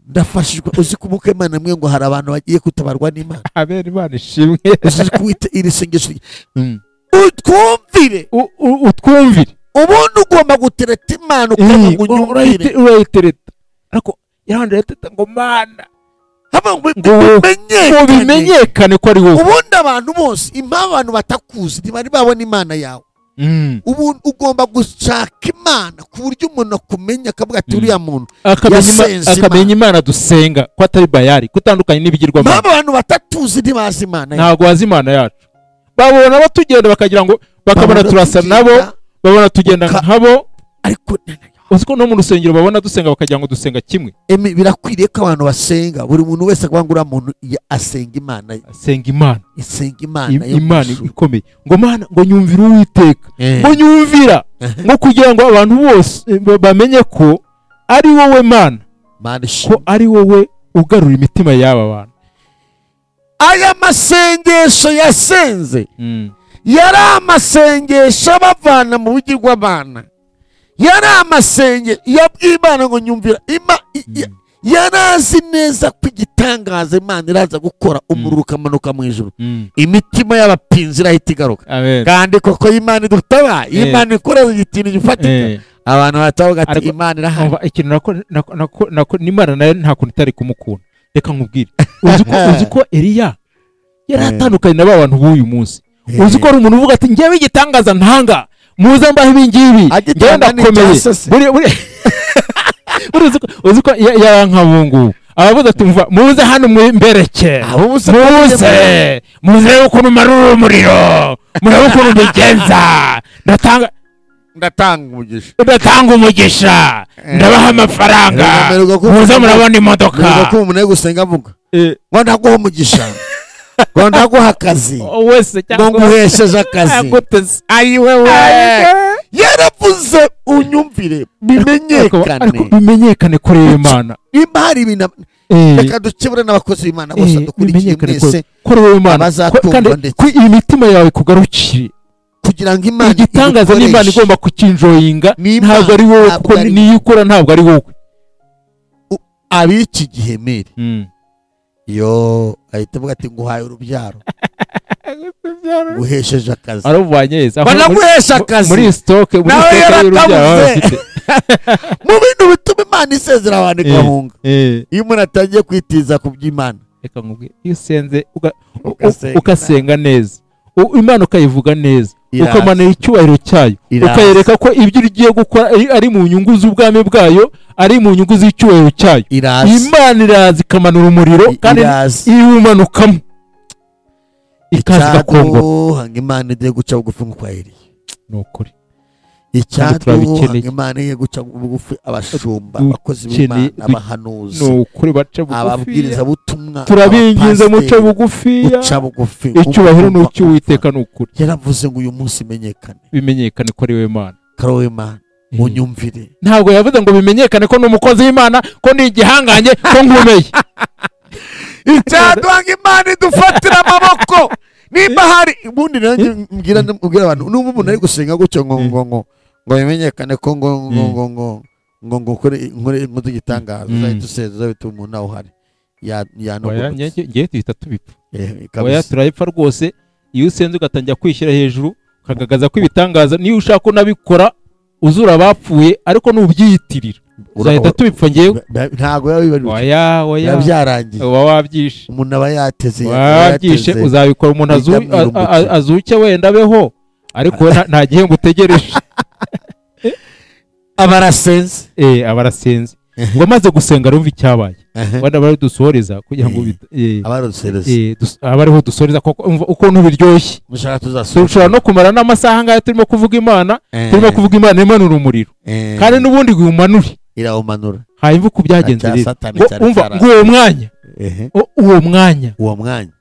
ndafashijwe. Uzi kumuka Imana mwe ngo hari abantu bagiye kutabarwa n'Imana. Amen. Imana ishimwe. Uzi kwita iri sengesho, utwumvire, utwumvire. Ubundi ugomba gutereta Imana ukavuga ngo unyumvire, urayitereta. Ariko yarandeteta ngo Mana ngo bimenyekane ko ari wowe. Ubundi abantu bose impamvu abantu batakuzi ntibari babona Imana yawe. Ubu ugomba gushaka Imana ku buryo umuntu akumenya akavuga ati uriya muntu akamenya Imana dusenga ko atari Bayali, kutandukanye n'ibigirwamana. Impamvu abantu batatuzi ntibazi Imana yacu, ntabwo bazi Imana yacu. Babona batugenda bakagira ngo bakabona turasa nabo, babona tugenda nkabo. Ariko uzi ko no mu rusengero babona dusenga bakagira ngo dusenga kimwe. Birakwiriye ko abantu basenga, buri muntu wese akavuga ngo uriya muntu asenga Imana, asenga Imana, isenga Imana, Imana ikomeye. Ngo Mana ngo nyumvira Uwiteka, ngo nyumvira, ngo kugira ngo abantu bose bamenye ko ari wowe Mana, ko ari wowe ugarura imitima y'aba bantu. Aya masengesho yasenze yari amasengesho abavana mu bigirwamana, yari amasenge yabwiye Imana ngo nyumvira. Yarazi neza ko igitangaza Imana iraza gukora, umuriro ukamanuka mu ijuru, imitima y'abapinzi irahita igaruka. Kandi koko Imana idutabaye, Imana ikora ikintu gifatika, abantu batavuga ati Imana irahari. Ikintu nako n'Imana nayo nta kuntu itari kumukunda. Reka nkubwire, uzi ko Eliya yari atandukanye na ba bantu b'uyu munsi. Uzi ko ari umuntu uvuga ati ngewe igitangaza ntanga, muze mbahe ibi ngibi, ngewe ndakomeye. Uzi ko yarankabungu abavuze ati mva muze hano mbereke, muze ukuntu marura umuriro, murabe ukuntu mbigenza, ndatanga umugisha, ndabaha amafaranga, muze murabona imodoka. Mwereka ko umuntu ari gusenga avuga ngo ndaguha umugisha, ngo ndaguha akazi, ngo nguhesheje akazi. Ayiwewe, yaravuze unyumvire, bimenyekane, bimenyekane kuri Imana. Nimba hari ibintu reka dukebure n'abakozi b'Imana bose dukurikiye mwese, kuri Imana, kandi ko imitima yawe kugarukire, kugira ngo Imana igitangaza n'Imana igomba kukinjoyinga, ntabwo ari wowe, kuko niyo ukora ntabwo ari wowe. Ab'iki gihe mere yo ahita avuga ati nguhaye urubyaro, guhesheje akazi, banaguhesha akazi muri stock, muri stock y'urubyaro. Mu bintu bituma Imana isezera abantu igahunga, iyo umuntu atangiye kwitiza ku by'Imana. Reka nkubwire, iyo usenze ugasenga neza, Imana ukayivuga neza, ukamanura icyubahiro cyayo, ukayereka ko ibyo ugiye gukora ari mu nyungu z'ubwami bwayo, ari mu nyungu z'icyubahiro cyayo, Imana iraza ikamanura umuriro, kandi iwumanukamo ikaza igakongora. Imana igiye guca bugufi nk'uko Eliya. Ni ukuri. Icyaduha Imana igiye guca bugufi abashumba, abakozi b'Imana, abahanuzi, ni ukuri, bace bugufi, ababwirizabutumwa, turabinginze muce bugufi, guca bugufi. Icyubahiro ni icy'Uwiteka, ni ukuri. Yaravuze ngo uyu munsi menyekane, bimenyekane ko ari we Mana, ko ari we Mana, unyumvire. Ntabwo yavuze ngo bimenyekane ko ni umukozi w'Imana, ko ni igihangange, ko nkomeye. Icyaduha Imana idufatira amaboko. Nimba hari ubundi nanjye mbwira abantu, n'ubu umuntu ari gusenga gutyo ngo ngo ngo ngo bimenyekane ko ngo ngo ngo ngo ngo ngo nkore inkozi igitangaza, uzahita useza, uzahita umuntu aho uhari ngiye tuhita tubipfa. Oya, turayipfa rwose. Iyo usenze ugatangira kwishyira hejuru, ukagaragaza ko ibitangaza, niyo ushaka unabikora uzura abapfuye, ariko nubyiyitirira uzahita tubipfa. Ngewe ntabwo oya oya byarangiye, uba wabyishe, umuntu aba yateze, wabyishe, uzabikora umuntu azuke wenda abeho, ariko nta gihembo utegereje. Abarasenze, abarasenze ngo amaze gusenga arumva icyabaye, wenda bari dusohoreza kugira ngo abariho dusoreza koko ukuntu biryoshye. Dushobora no kumara n'amasaha ngaya turimo kuvuga Imana, turimo kuvuga Imana imanura umuriro, kandi n'ubundi umanure irawumanura. Hanyuma uko byagenze rero, umva ngo uwo mwanya, uwo mwanya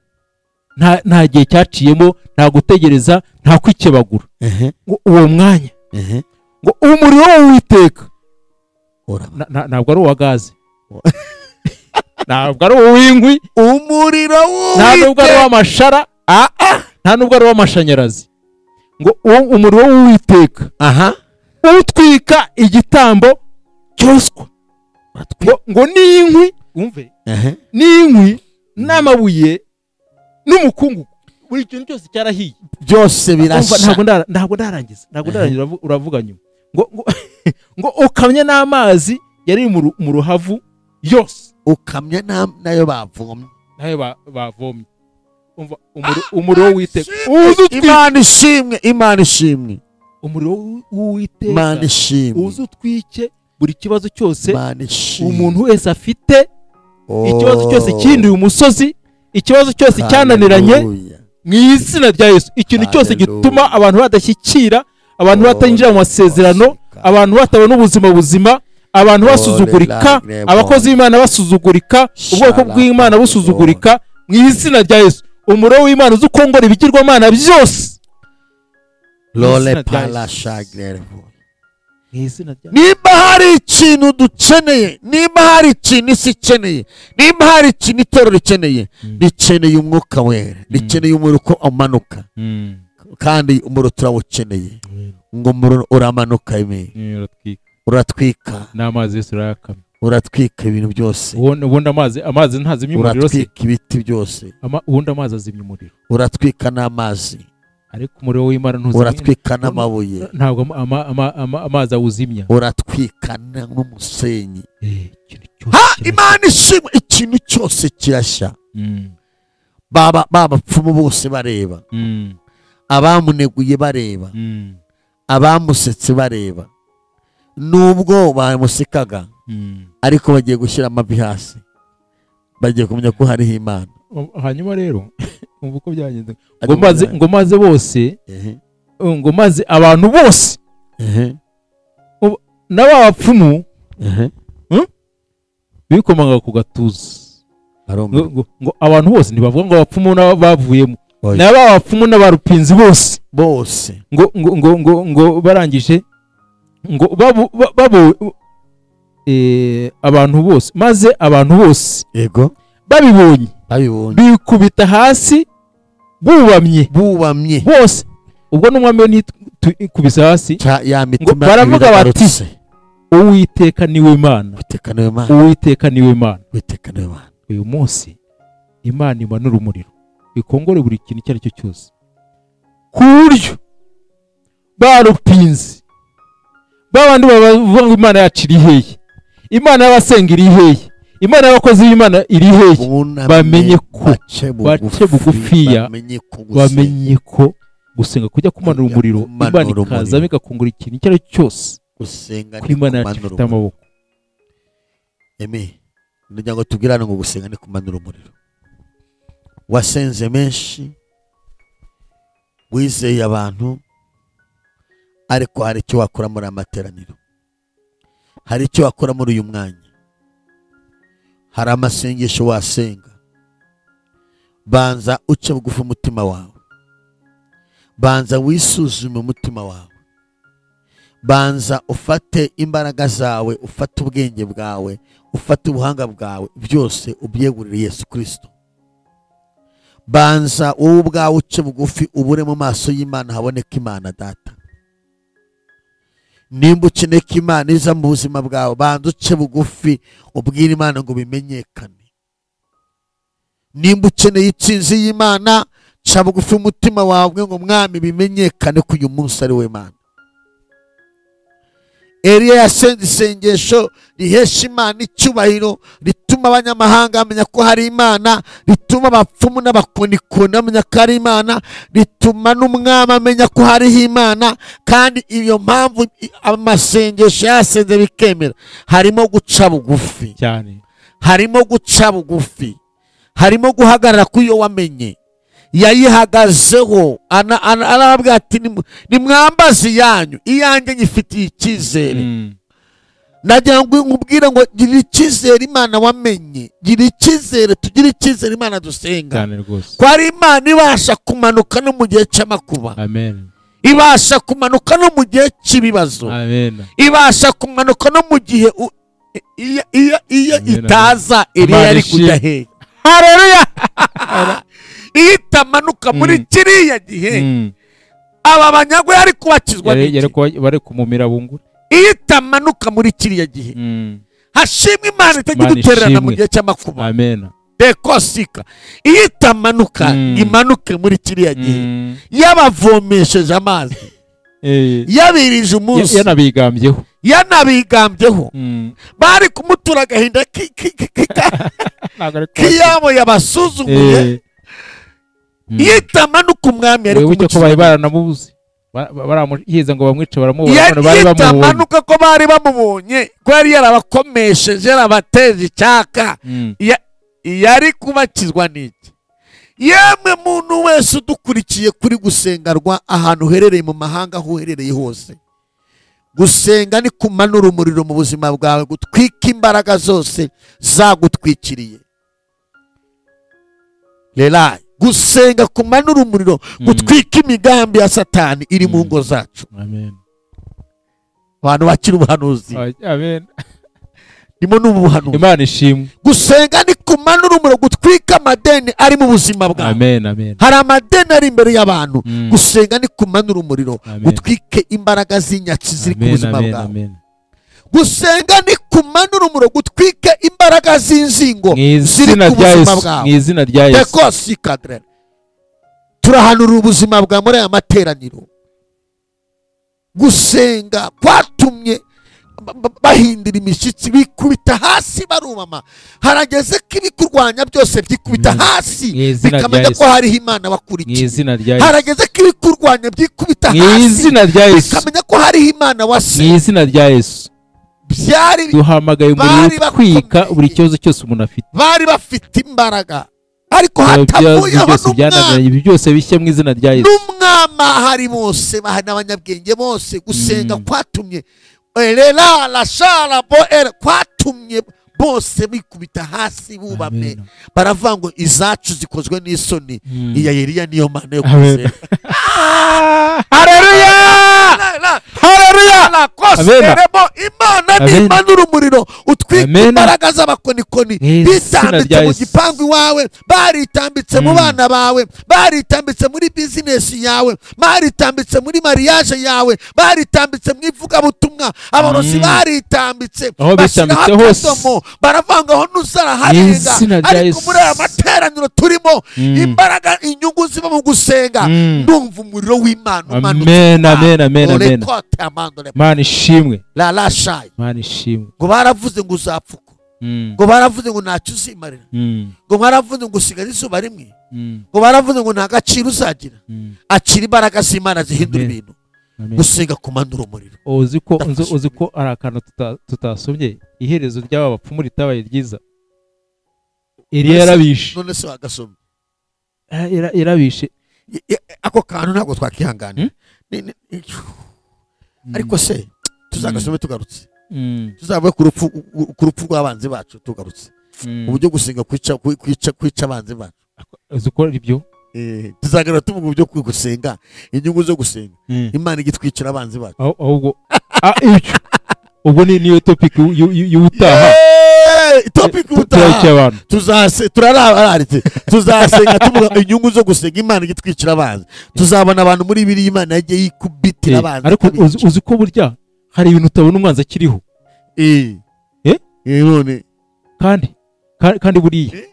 nta gihe cyaciyemo, nta gutegereza, nta kwikebagura, uwo mwanya ngo umuriro w'Uwiteka, ntabwo ari uwa gaze, ntabwo ari uw'inkwi, umuriro nta nubwo ari uw'amashara, nta nubwo ari uw'amashanyarazi, ngo umuriro w'Uwiteka utwika igitambo cyoswa, ngo n'inkwi, umve, n'inkwi n'amabuye n'umukungugu, buri kintu cyose cyarahiye, byose birasha. Ntabwo ndarangiza, uravuga nyuma ngo ukamye n'amazi yari mu ruhavu yose, ukamye nayo bavomye, nayo bavomye. Umva umuriro w'Uwiteka, Imana ishimwe, Imana ishimwe, umuriro w'Uwiteka, Imana ishimwe, uze utwike buri kibazo cyose umuntu wese afite, ikibazo cyose kinduye umusozi, ikibazo cyose cyananiranye, mu izina rya Yesu. Ikintu cyose gituma abantu badashyikira, abantu batinjira mu masezerano, abantu batabona ubuzima buzima, abantu basuzugurika, abakozi b'Imana basuzugurika, ubwoko bw'Imana busuzugurika, mu izina rya Yesu. Umuriro w'Imana uzi ukongora ibigirwamana byose. Lole pala shaglervo. Nimba hari ikintu dukeneye, nimba hari ikintu isi ikeneye, nimba hari ikintu itorero rikeneye, rikeneye umwuka wera, rikeneye umuriro uko umanuka. Kandi umuriro turawukeneye. Ngo umuriro uramanuka, uratwika n'amazi yose urayakamya, uratwika ibintu byose. Ubundi amazi ntazimya umuriro se, uratwika ibiti byose. Ubundi amazi azimya umuriro, uratwika n'amazi, ariko umuriro w'Imana ntuzimya, uratwika n'amabuye, ntabwo amazi awuzimya, uratwika n'umusenyi. Ikintu Imana ishimwe, ikintu cyose kirashya. Baba bapfumu bose bareba, abamuneguye bareba, abamusetse bareba. Nubwo bamusekaga, ariko bagiye gushyira amavi hasi, bagiye kumenya ko hariho Imana. Hanyuma rero umva uko byagenze, ngo maze bose, ngo maze abantu bose n'abapfumu bikomanga ku gatuza. Ngo abantu bose ntibavuga ngo abapfumu n'abavuyemo, n'abapfumu n'abarupinzi bose bose, ngo ngo ngo ngo ngo barangije ngo babo abantu bose, maze abantu bose yego babibonye bikubita hasi bubamye bose. Ubwo n'umwami we ntikubise hasi, ngo baravuga bati Uwiteka niwe Imana, Uwiteka niwe Imana. Uyu munsi Imana imanura umuriro ikongore buri kintu icyo ari cyo cyose, ku buryo barupinzi babandi bavuga ngo Imana yacu iri hehe, Imana y'abasenga iri hehe, Imana y'abakozi b'Imana iri hehe, bamenye ko bace bugufiya, bamenye ko gusenga kujya kumanura umuriro, Imana ikaza bigakungura ikintu icyo ari cyo cyose. Gusenga ni Imana yacu ifite amaboko. Eme ndagira ngo tubwirane ngo gusenga ni kumanura umuriro. Wasenze menshi, wizeye abantu, ariko hari icyo wakora muri amateraniro, hari icyo wakora muri uyu mwanya, hari amasengesho wasenga. Banza uce bugufi umutima wawe, banza wisuzume umutima wawe, banza ufate imbaraga zawe, ufate ubwenge bwawe, ufate ubuhanga bwawe, byose ubyegurire Yesu Kristo. Banza wowe ubwawe uce bugufi, ubure mu maso y'Imana haboneka Imana Data. Nimba ukeneye ko Imana iza mu buzima bwawe, banza uce bugufi ubwire Imana ngo bimenyekane. Nimba ukeneye intsinzi y'Imana, ca bugufi umutima wawe ngo Mwami bimenyekane ko uyu munsi ari we Mana. Eliya yasenze isengesho rihesha Imana icyubahiro, rituma abanyamahanga bamenya ko hari Imana, rituma abapfumu n'abakonikoni bamenya ko hari Imana, rituma n'umwami amenya ko hariho Imana. Kandi iyo mpamvu amasengesho yasenze bikemera, harimo guca bugufi cyane, harimo guca bugufi, harimo guhagarara ku yo wamenye. Yayihagazeho arababwira ati nimwambaze iyanyu, iyanjye nyifitiye icyizere. Nagira ngo nkubwire ngo gira icyizere Imana wamenye, gira icyizere, tugire icyizere Imana dusenga, ko ari Imana ibasha kumanuka no mu gihe cy'amakuba. Amen. Ibasha kumanuka no mu gihe cy'ibibazo. Amen. Ibasha kumanuka no mu gihe iyo itaza Eliya yari kujya hehe? Haleluya. Iyo itamanuka muri kiriya gihe, aba banyagwe yari kubakizwa n'iki? Bari kumumira bungura. Iyo itamanuka muri kiriya gihe, hashimwe Imana itajya idutererana mu gihe cy'amakuba. Amen. Dekosika. Iyo itamanuka imanuke muri kiriya gihe, yabavomesheje amazi, yabirije umunsi, yanabigambyeho, bari kumutura agahinda kiyabo yabasuzuguye. Iyo itamanuka umwami yari kumukiza. Ko baranamubuze, baramuhiza ngo bamwice, baramubona, bari bamubonye. Itamanuka ko bari bamubonye, ko yari yarabakomesheje, yarabateje icyaka, yari kubakizwa n'iki? Yemwe muntu wese udukurikiye kuri gusengarwa, ahantu uherereye mu mahanga, aho uherereye hose, gusenga ni kumanura umuriro mu buzima bwawe, gutwika imbaraga zose zagutwikiriye. Lelai, gusenga kumanura umuriro, gutwika imigambi ya Satani iri mu ngo zacu. Amen. Abantu bakira ubuhanuzi. Amen. Ndimo n'ubuhanuzi. Imana ishimwe. Gusenga ni kumanura umuriro, gutwika amadeni ari mu buzima bwawe. Amen, amen. Hari amadeni ari imbere y'abantu. Gusenga ni kumanura umuriro, gutwike imbaraga z'inyatsi ziri ku buzima bwawe. Gusenga ni kumanura umuriro, gutwike imbaraga z'inzingo ziri ku buzima bwawe. Mu izina rya Yesu. Dekosi kadre. Turahanura ubuzima bwa muri aya materaniro. Gusenga kwatumye Bahindira imishyitsi, bikubita hasi barumama. Harageze ko ibikurwanya byose byikubita hasi bikamenya ko hariho Imana wakurikiye. Harageze ko ibikurwanya byikubita hasi bikamenya ko hariho Imana wase. Mu izina rya Yesu. Byari duhamagaye umuriro utwika buri kibazo cyose umuntu afite. Bari bafite imbaraga ariko hatavuyeho n'umwami. Ibi byose bishye mu izina rya Yesu. N'umwami ahari bose n'abanyabwenge bose. Gusenga kwatumye Erela la shala bo era kwatumye bose bikubita hasi bubamye, baravuga ngo izacu zikozwe n'isoni, iya Eliya niyo Mana yo kwizera. Haleluya, haleluya. Imana ni imanura umuriro utwika imbaraga z'abakonikoni bitambitse mu gipangu iwawe, baritambitse mu bana bawe, baritambitse muri business yawe, baritambitse muri mariage yawe, baritambitse mu ivugabutumwa, abarozi baritambitse, aho hose baravanga aho ntuzaraharenga. Ariko muri aya materaniro turimo imbaraga, inyungu ziba mu gusenga. Ndumva umuriro w'Imana umanutse. Amen, amen, amen, amen. Mana ishimwe. La la shay. Mana ishimwe. Ngo baravuze ngo uzapfuka, ngo baravuze ngo ntacyo uzimarira, ngo baravuze ngo usigara izuba rimwe, ngo baravuze ngo nta gaciro uzagira. Akira imbaraga z'Imana zihindura ibintu. Gusenga kumanura umuriro. Uzi ko ari akantu tutasomye, iherezo ry'aba bapfumu ritabaye ryiza. Eliya yarabishe. None se wagasomye? Yarabishe. Ako kantu ntabwo twakihangana. Ariko se tuzagasome tugarutse. Tuzavuye ku rupfu rw'abanzi bacu tugarutse. Uburyo gusenga kwica abanzi bacu. Uzi ko ibyo tuzagarura tuvuga uburyo gusenga, inyungu zo gusenga. Imana igitwikira abanzi bacu. Ahubwo ubwo ni niyo topic y'ubutaha. Topic y'ubutaha. Turararitse. Tuzasenga tuvuga inyungu zo gusenga, Imana igitwikira abanzi. Tuzabona abantu muri biri Imana yagiye yikubitira abanzi. Ariko uzi ko burya hari ibintu utabona umwanzi akiriho. None kandi buriya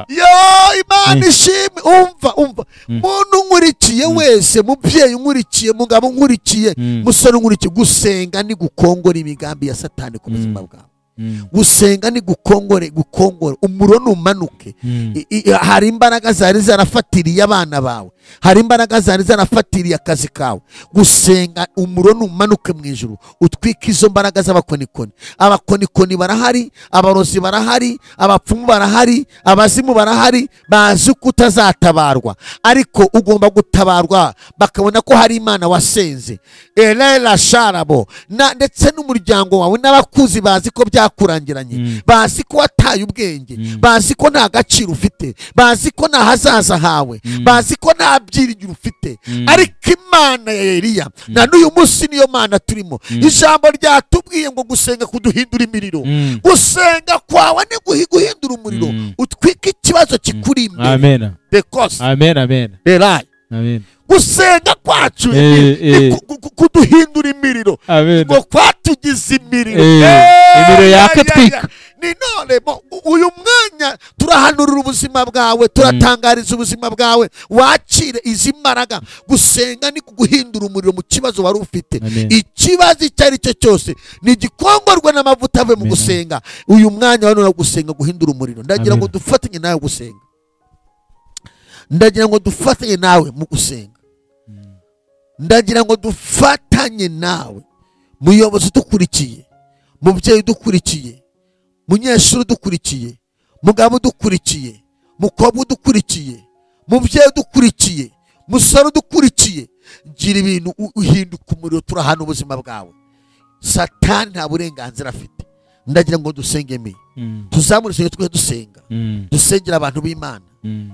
Yo Imana ishimwe. Umva muntu nkurikiye wese, mubyeyi nkurikiye, mugabo nkurikiye, musore nkurikiye, gusenga ni gukongora imigambi ya Satani ku buzima bwawe. Gusenga ni gukongore umuriro numanuke. Hari imbaraga zari zarafatiriye abana bawe, hari imbaraga zari zarafatiriye akazi kawe. Gusenga umuriro numanuke mu ijuru utwike izo mbaraga z'abakonikoni. Abakonikoni barahari, abarozi barahari, abapfumu barahari, abazimu barahari, bazi ko utazatabarwa, ariko ugomba gutabarwa bakabona ko hari Imana wasenze. Elela sharabo ndetse n'umuryango wawe n'abakuzi bazi ko byakurangiranye, bazi ko wataye ubwenge, bazi ko nta gaciro ufite, bazi ko nta hazaza hawe, bazi ko nta byiringiro ufite. Ariko Imana ya Eliya na n'uyu munsi niyo Mana turimo. Ijambo ryatubwiye ngo gusenga kuduhindura imiriro. Gusenga kwawe ni guhindura umuriro, utwika ikibazo kikuri imbere. Amen. Because amen, amen. Amen. Gusenga kwacu kuduhindura imiriro, ngo kwatugize imiriro, imiriro yakatwika. Ni none uyu mwanya turahanurira ubuzima bwawe, turatangariza ubuzima bwawe, wakire izi mbaraga. Gusenga ni kuguhindura umuriro mu kibazo wari ufite. Ikibazo icyo ari cyo cyose ni gikongorwa n'amavuta ave mu gusenga. Uyu mwanya wa none gusenga guhindura umuriro. Ndagira ngo dufatanye nawe gusenga. Ndagira ngo dufatanye nawe mu gusenga. Ndagira ngo dufatanye nawe, muyobozi dukurikiye, mubyeyi dukurikiye, munyeshuri dukurikiye, mugabo dukurikiye, mukobwa dukurikiye, mubyeyi dukurikiye, musore dukurikiye. Gira ibintu uhinduka umuriro, turahana ubuzima bwawe. Satani nta burenganzira afite. Ndagira ngo dusenge mi. Tuzamure isenge twe dusenga. Dusengera abantu b'Imana.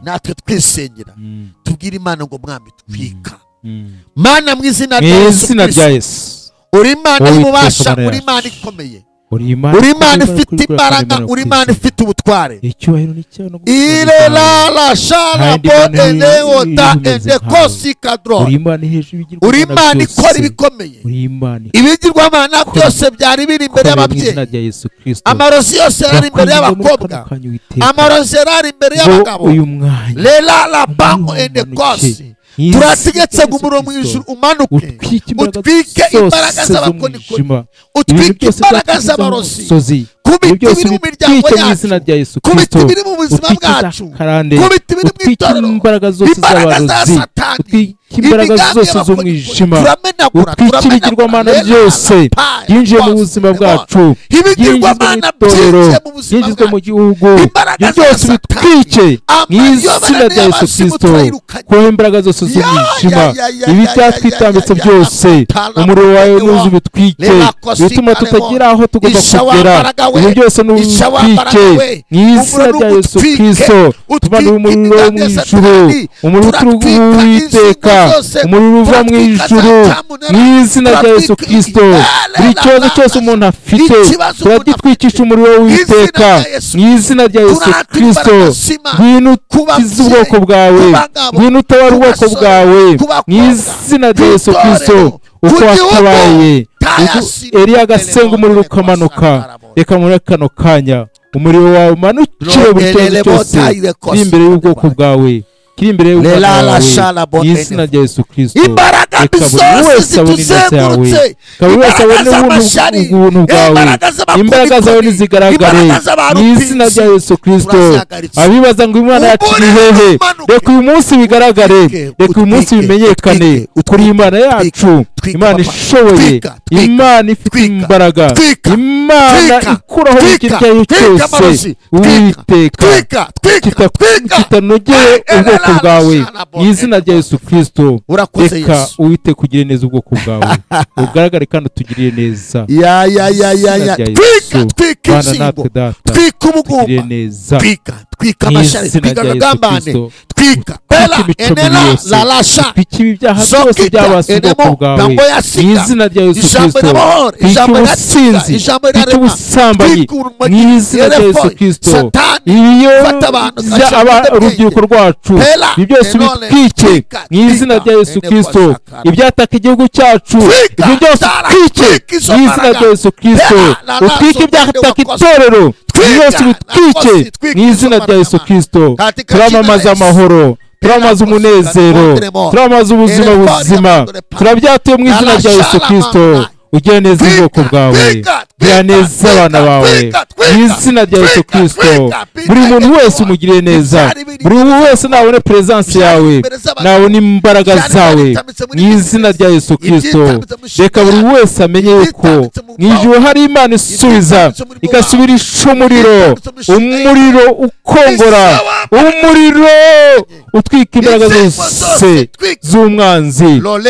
Natwe twisengera. Tubwire Imana ngo mwami twika. Mana mu izina rya Yesu. Uri Imana y'ububasha, uri Imana ikomeye. Uri Imana ifite imbaraga, uri Imana ifite ubutware. Irelala shara bo ota ende kosi kadro. Uri Imana ikora ibikomeye. Ibigirwamana byose byari biri imbere y'ababyeyi. Amarozi yose yari imbere y'abakobwa. Amarozi yari imbere y'abagabo. Lelala bango ende kosi. Turategetse ngo umuriro mu ijuru umanuke, utwike imbaraga z'abakonikoni, utwike imbaraga z'abarozi, kubita ibiri mu miryango yacu, kubita ibiri mu buzima bwacu, kubita ibiri mu itorero, imbaraga za Satani, imbaraga zose z'umwijima, utwike ibigirwamana byose byinjiye mu buzima bwacu, ibigirwamana byinjiye mu buzima byinjizwe mu gihugu, byose bitwike mu izina rya Yesu Kristo. Kuko imbaraga zose z'umwijima, ibi byatwitambitse byose, umuriro wawe nuzu bitwike, bituma tutagera aho tugomba kugera. Ibi byose n'ubitwike mu izina rya Yesu Kristo. Tumanura umuriro wo mu ijuru, umuriro uturuka Uwiteka, umuriro uva mu ijuru mu izina rya Yesu Kristo. Buri kibazo cyose umuntu afite turagitwikisha umuriro w'Uwiteka mu izina rya Yesu Kristo. Ngwino ukize ubwoko bwawe, ngwino utabare ubwoko bwawe mu izina rya Yesu Kristo. Uko watabaye Eliya agasenga umuriro ukamanuka, reka muri kano kanya umuriro wawe umanukire buri kibazo cyose kiri imbere y'ubwoko bwawe, kiri imbere y'ubwoko bwawe mu izina rya Yesu Kristo. Imbaraga Reka buri zose wese abone ineza yawe, zituzengurutse, reka buri wese imbaraga abone z'amashari, ubuntu bwawe, imbaraga imbaraga zawe z'abakonikoni, nizigaragare imbaraga mu izina rya z'abarupinzi, Yesu Kristo. turazihagaritse. Abibaza ngo Imana yacu iri Umuriro hehe, umanuke, reka uyu munsi bigaragare, utwike, reka uyu munsi utwike, bimenyekane utwike, kuri Imana utwike, yacu, twika Imana papa, ishoboye, twika, twika, Imana ifite twika, imbaraga, twika, Imana twika, ikuraho buri kintu twika, icyo ari cyo twika cyose. amarozi, twika, Uwiteka twika, twika, twika. kitanogeye ubwoko bwawe mu izina rya Yesu Kristo. Urakoze Reka Yesu. Uwiteka ugire neza ubwoko bwawe, ugaragare kandi utugirire neza. Ya ya ya ya ya. Izina rya Twika, Yesu. twika Bana insingo, natwe Data, twika tugirire ubugumba, neza twika, twika mu amashari, izina twika rya Yesu akagambane, Kristo. twika bela Utwike imico mibi enela yose, lalasha utwike ibi byaha byose zokita byabase ubwoko enemo bwawe bango mu yasiga izina rya Yesu ijambo Kristo. ry'amahoro, Twike ijambo rirakiza, ubusinzi, ijambo twike rirarema, ubusambanyi twika urumogi, mu izina rya Yesu yerefo Kristo. Satani Iyo fata abantu bya gasha ibiyobyabwenge. urubyiruko rwacu, Pela ibi byose enole bitwike twika, mu izina twika rya Yesu eneko Kristo. sakara. Ibyataka igihugu cyacu, Twika, ibyo byose tara, utwike twika izo mu izina mbaraga. rya Yesu Kristo. Pela la Utwike lazo ibyataka wakoze. itorero, ibyo byose Twika, bitwike lakosi, twika mu izo izina rya mbaraga Yesu Mana. Kristo. Katika jina la Turamamaza Yesu. amahoro, turamamaza umunezero, turamamaza ubuzima buzima, turabyatuye mu izina rya Yesu Kristo. Ugire neza ubwoko bwawe, gira neza abana bawe mu izina rya Yesu Kristo. Buri muntu wese umugirire neza, buri muntu wese nabone presence yawe, nabone imbaraga zawe mu izina rya Yesu Kristo. Reka buri wese amenye yuko mu ijuru hari Imana isubiza, igasubirisha umuriro, umuriro ukongora, umuriro utwika imbaraga zose z'umwanzi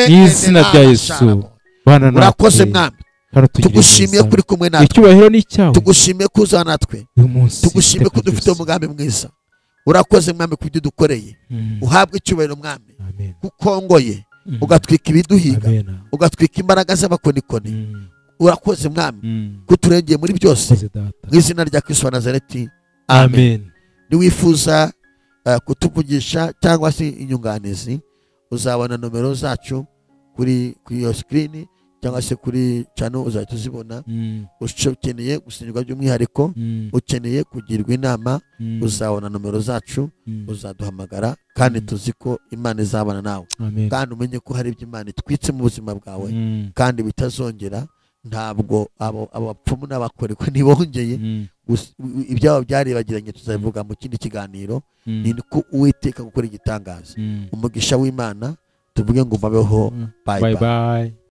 mu izina rya Yesu. Bana Urakoze natwe mwami, kandi utugirire tugushimiye neza. kuri kumwe natwe, Icyubahiro ni icyawe tugushimiye ko uza natwe, uyu munsi tugushimiye ko iteka dufite ryose. umugambi mwiza. Urakoze mwami kubyo dukoreye, uhabwe icyubahiro mwami, Amen. kukongoye ugatwika ibiduhiga, Amen. ugatwika imbaraga z'abakonikoni. Urakoze mwami kuturengeye muri byose, Urakoze Data. mu izina rya Kristo wa Nazareti, amen. Amen. Niwifuza kutuvugisha cyangwa se inyunganizi, uzabona nomero zacu kuri iyo screen cyangwa se kuri channel, uzahita uzibona. Ukeneye gusengerwa by'umwihariko, ukeneye kugirwa inama, uzabona nomero zacu, uzaduhamagara kandi tuzi ko Imana izabana nawe. Amen. Kandi umenye ko hari ibyo Imana itwitse mu buzima bwawe kandi bitazongera. Ntabwo abo bapfumu n'abakoriko ntibongeye ibyabo byaribagiranye, tuzabivuga mu kindi kiganiro. Ni ko Uwiteka gukora igitangaza. Umugisha w'Imana, tuvuge ngo babeho. Bye Bye bye. bye.